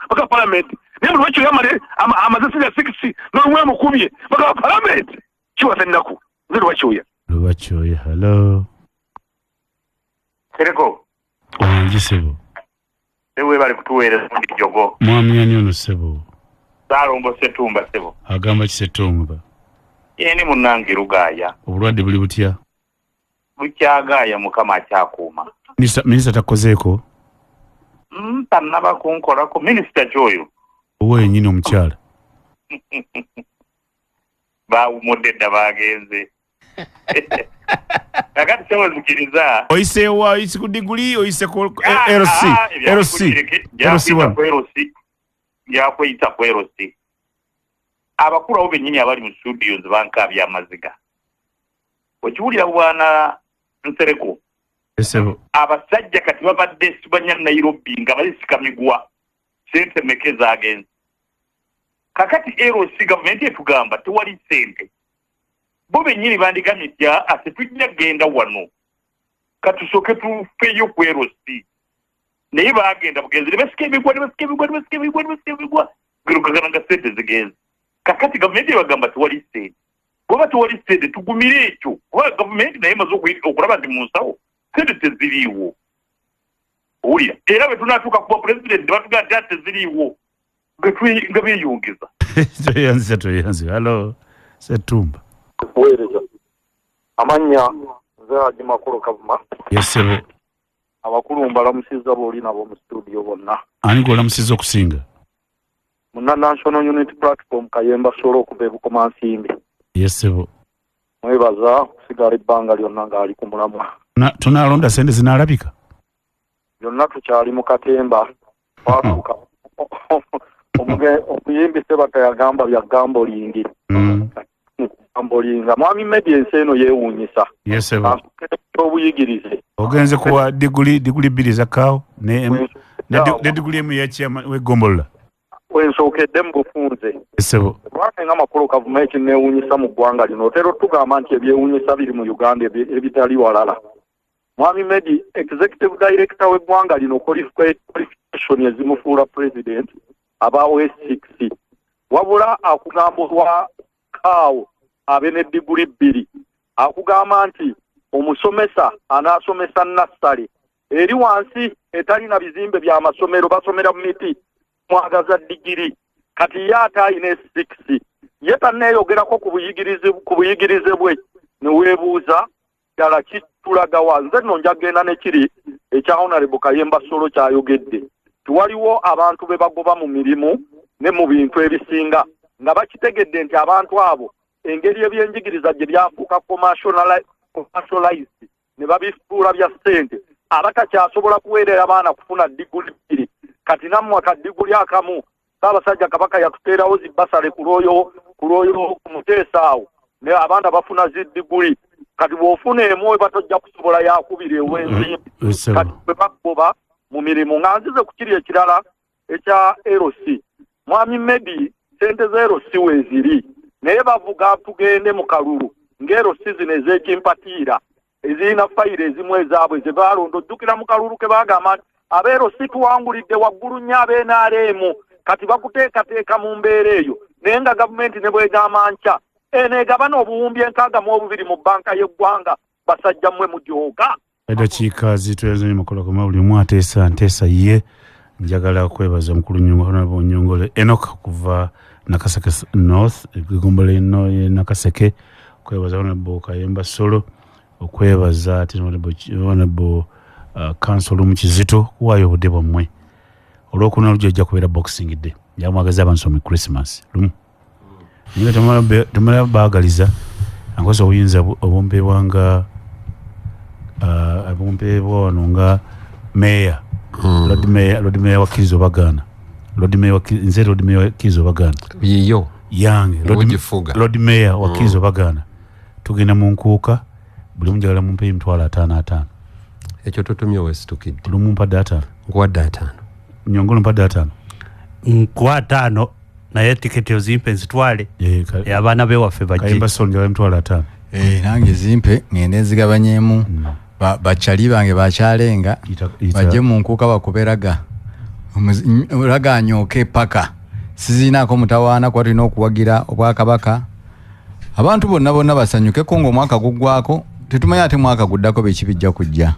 baka parliament. Naye buli lwaki yamale amaze senior 6 n'olumwe amukubye baka parliament kiwasa ennaku. Nze Lwaki oya.
Lwaki oya, hello.
Sereko.
Wangi ssebo.
Ewe bali kutuweereza ndi jogo.
Mwami ani ono ssebo?
Saalongo Ssetumba ssebo.
Agamba ki Ssetumba?
Ye ni munnange Lugaaya.
Obulwadde buli butya?
Bukyagaaya Mukama akyakuuma.
Minisita takozeeko?
Tannaba kunkolako. Minisita ki oyo?
Owo yennyini omukyala.
Baawumudde dda baagenze. Kakati ssebo nzikiriza.
Oyise wa? Oyise ku diguli, oyise ku LC. LC. LC one.
Yakweyita ku LC. Abakulu abo bennyini abali mu studios bankaabya amaziga. Okiwulira bwana Nsereko? Abasajja kati babadde sibanya Nairobi nga basika migwa ssente mmeka ezaagenze. Kakati LC gavumenti etugamba tewali ssente. Bo bennyini bandigambye nti tetujja kugenda wano. Katusooke tufeeyo ku LC. Naye baagenda bugenzi ne basika emigwa ne basika emigwa ne basika emigwa ne basika emigwa gerukagana nga ssente zigenze. Kakati gavumenti ebagamba tewali ssente. Bw'oba tewali ssente tugumire ekyo kuba gavumenti naye emaze okulaba nti mu nsawo ssente teziriiwo. Owulira era bwe tunaatuuka kuba pulezidenti ne batugamba nti teziriiwo nga beeyongeza.
Toyanze. Hello Ssetumba.
Weereza. Amannya nze Haji Makulu Kavuma.
Yes sir.
Abakulu mbalamusizza b'oli nabo mu studio bonna.
Ani gw'olamusizza okusinga?
Munna National Unity Platform Kayemba Solo okuva e Bukomansimbi.
Yes sir.
Mwebaza okusigala ebbanga lyonna ng'ali ku mulamwa.
Tunaalonda ssente zinaalabika?
Byonna tukyali mu katemba. Twatuuka omuyimbi Sebaka yagamba bya gambolingi. Gambolinga. Mwami Medi ensi eno yeewuunyisa.
Yes sir.
Obuyigirize.
Ogenze kuwa diguli 2 za kaawo ne diguli emu ya chairman w'eggombolola.
Wensookedde mu bufunze.
Ssebo.
Lwaki nga Makulu Kavuma ekinneewuunyisa mu ggwanga lino otera otugamba nti ebyewuunyisa biri mu Uganda ebitali walala. Mwami Medi, executive director w'eggwanga lino qualification ezimufuula president abaawo S6. Wabula akugamba olwa kaawo abe ne diguli 2. Akugamba nti omusomesa anaasomesa nassale eri wansi etalina bizimbe by'amasomero basomera mu miti mwagaza digiri. Kati ye ate alina S6 ye tanneeyogerako ku buyigirize bwe ne weebuuza ddala kitulagawa. Nze nno nja kugenda ne kiri ekya Honorable Kayemba Solo kyayogedde. Tiwaliwo abantu be bagoba mu mirimu ne mu bintu ebisinga nga bakitegedde nti abantu abo engeri ebyenjigiriza gye byafuuka commercialized ne babifuula bya ssente abatakyasobola kuweerera baana kufuna diguli 2. Kati nammwe akadiguli akamu Ssaabasajja Kabaka yatuteerawo zibbasale ku lwoyo Muteesa awo, naye abaana bafuna zi diguli. Kati bw'ofuna emu eba tojja kusobola yakubiri ew'ensimbi. Kati bwe bakugoba mu mirimu. Nga nzize ku kiri ekirala ekya LC, Mwami Medi, sente za LC weeziri, naye bavuga tugende mu kalulu ng'ero zino ez'ekimpatiira ezirina fayiro ezimu ezaabwe ze baalonda. Ojjukira mu kalulu ke baagamba nti abeero si tuwangulidde waggulu nnyo ab'NRM. Kati bakuteekateeka mu mbeera eyo, naye nga gavumenti ne bwegamba nkya eno egabana obuwumbi 62 mu bbanka y'eggwanga, basajja mmwe mujooga.
Eddakiika zitwezanyo makola koma buli omu ateesa nteesa ye. Njagala kwebaza mukulu Honorable Nyongole Enoch okuva Nakaseke North, egombolola eno Nakaseke, okwebaza Honorable Kayemba Solo, okwebaza ate Honorable Council Mukizito kuwaayo obudde bwammwe. Olwokuna lujja ojja kubeera Boxing Day, njamwagaza abantu mu Christmas lumu, naye nga temala baagaliza ankosa obuyinza obumpeebwa nga abumpeebwa wano nga meya, Lord Mayor wakkiriza obagaana, Lord Mayor nze Lord Mayor wakkiriza obagaana
yiyo
yange Lord Mayor wakkiriza obagaana. Tugenda mu nkuuka, buli munjagala mumpe emitwalo 55.
Ekyo totumye wesitukidde.
Lumu mpadde 5.
Nkuwadde 5.
Nyongolo mpadde 5.
Nkuwa 5 naye tiketi ozimpe nzitwale. Abaana bewaffe bajje.
Kayemba Solo njagala emitwalo 5.
Nange zimpe ngende nzigabanyemu. Bakyali bange bakyalenga bajje mu nkuuka bakuberaga raga anyooke paka sizinaako mutawaana kuba tulina okuwagira obwakabaka. Abantu bonna bonna basanyukeko ng'omwaka guggwako, tetumanya ate mwaka guddako biki bijja kujja.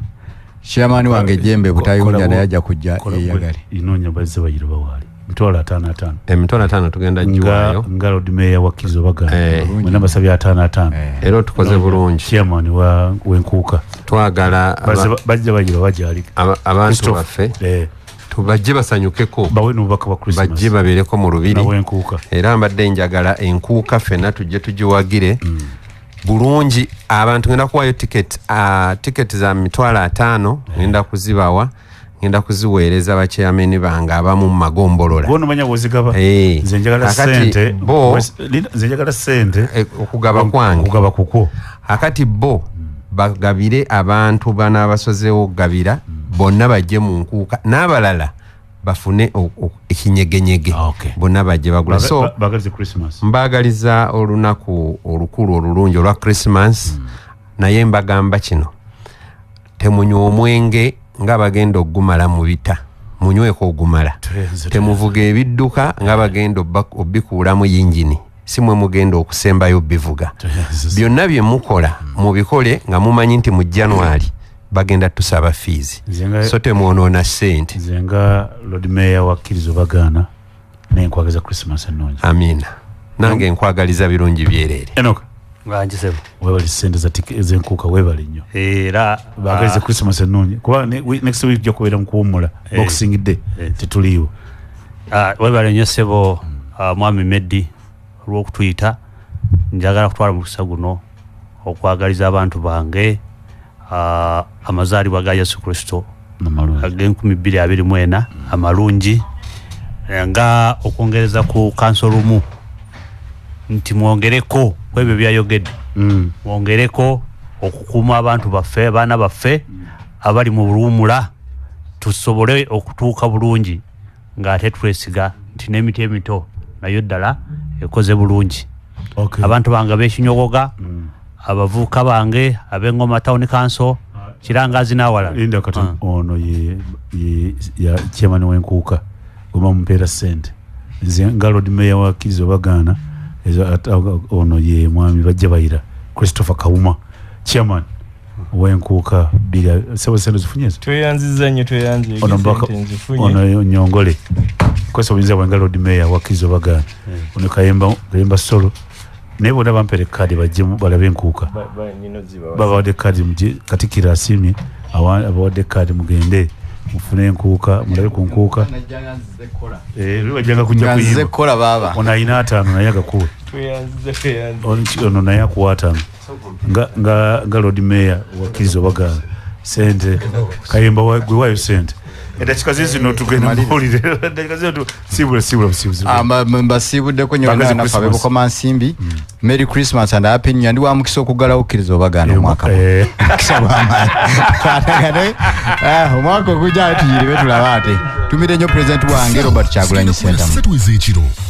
Chairman wange Jembe Butayunja naye ajja kujja eyagale.
Inoonya bazze bayiro bawaali emitwalo 55.
Emitwalo 5 tugenda giwaayo
nga Lord Mayor wakkiriza obagaana mwena basabye 55.
Era tukoze bulungi.
Chairman w'enkuuka
twagala
bajja bayiro bajali
abantu baffe tubajje basanyukeko,
bawe n'obubaka bwa Christmas,
bajje babeereko mu lubiri. Era mbadde njagala enkuuka ffenna tujje tugiwagire bulungi. Abantu ngenda kuwayo tiketi za 50,000, ngenda kuzibawa, ngenda kuziweereza bachairman bange abamu mu magombolola.
Gwono manya bw'ozigaba. Nze njagala ssente, nze njagala ssente
okugaba kwange,
okugaba kukwo.
Akati bo bagabire abantu bano abasozeewo okugabira bonna bajje mu nkuuka, n'abalala bafune ekinyegenyege, bonna bajje bagula. So mbaagaliza olunaku olukulu olulungi olwa Christmas. Naye mbagamba kino, temunywa omwenge nga bagenda okugumala mu bita, munyweko ogumala. Temuvuga ebidduka nga bagenda obikuulamu yingini, si mwe mugenda okusembayo bivuga. Byonna bye mukola mubikole nga mumanyi nti mu January bagenda tusaba fees, so temwonoona ssente.
Nze nga Lord Mayor wakkiriza obagaana, naye nkwagaliza Christmas ennungi.
Amiina. Nange nkwagaliza birungi byereere.
Enoch
Ngisebo,
webale ssente z'enkuuka, webale nnyo.
Era
baagalize Christmas ennungi, kuba next week ojja kubeera mu kuwummula, Boxing Day tetuliiwo.
Webale nnyo ssebo, Mwami Meddi, olw'okutuyita. Njagala kutwala mukisa guno okwagaliza abantu bange amazaalibwa ga Yesu Kristo ag'e 2024 amalungi, nga okwongereza ku kansolumu nti mwongereko ku ebyo byayogedde, mwongereko okukuuma abantu baffe, abaana baffe abali mu luwumula, tusobole okutuuka bulungi ng'ate twesiga nti n'emiti emito nayo ddala ekoze bulungi. Abantu bange ab'Ekinyogoga, abavubuka bange ab'Engoma Town Council, Kirangazi n'awalala.
Linda kati, ono ye ya chairman w'enkuuka goma mumpeera ssente. Nze nga Lord Mayor wakkiriza obagaana, ono ye mwami Bajja Bayira Christopher Kawuma, chairman w'enkuuka biri. Sebo, sente zifunye ezo?
Tweyanziza nnyo, tweyanze.
Ono ono Nyongole kosa obuyinza bwange Lord Mayor wakkiriza obagaana. Ono Kayemba Solo, naye bonna bampere kaadi bajje balabe enkuuka. Babawadde kaadi, Katikkiro asiimye, abawadde kaadi, mugende mufune enkuuka, mulabe ku nkuuka. Bajjanga kujja
kuyimba baaba.
Ono alina 5 naye agakuwe. Ono naye akuwa 5 nga Lord Mayor wakkiriza obagaana sente. Kayemba gwe waayo sente. Edakika zizino tugenda mawulire. Edakika zino siibula siibula busiibuzi.
Mbasiibuddeko nnyo
Bagazi
naffe
Christmas.
ab'e Bukomansimbi. Merry Christmas and Happy New Year. Ndi wa mukisa okuggalawo, okkiriza obagaana omwaka guno. Mukisa gw'amaanyi. Tukwatagane. Omwaka ogujja tuyiribe tulabe ate. Tumire nnyo pulezidenti wange Robert Kyagulanyi Ssentamu.
3 ez'ekiro.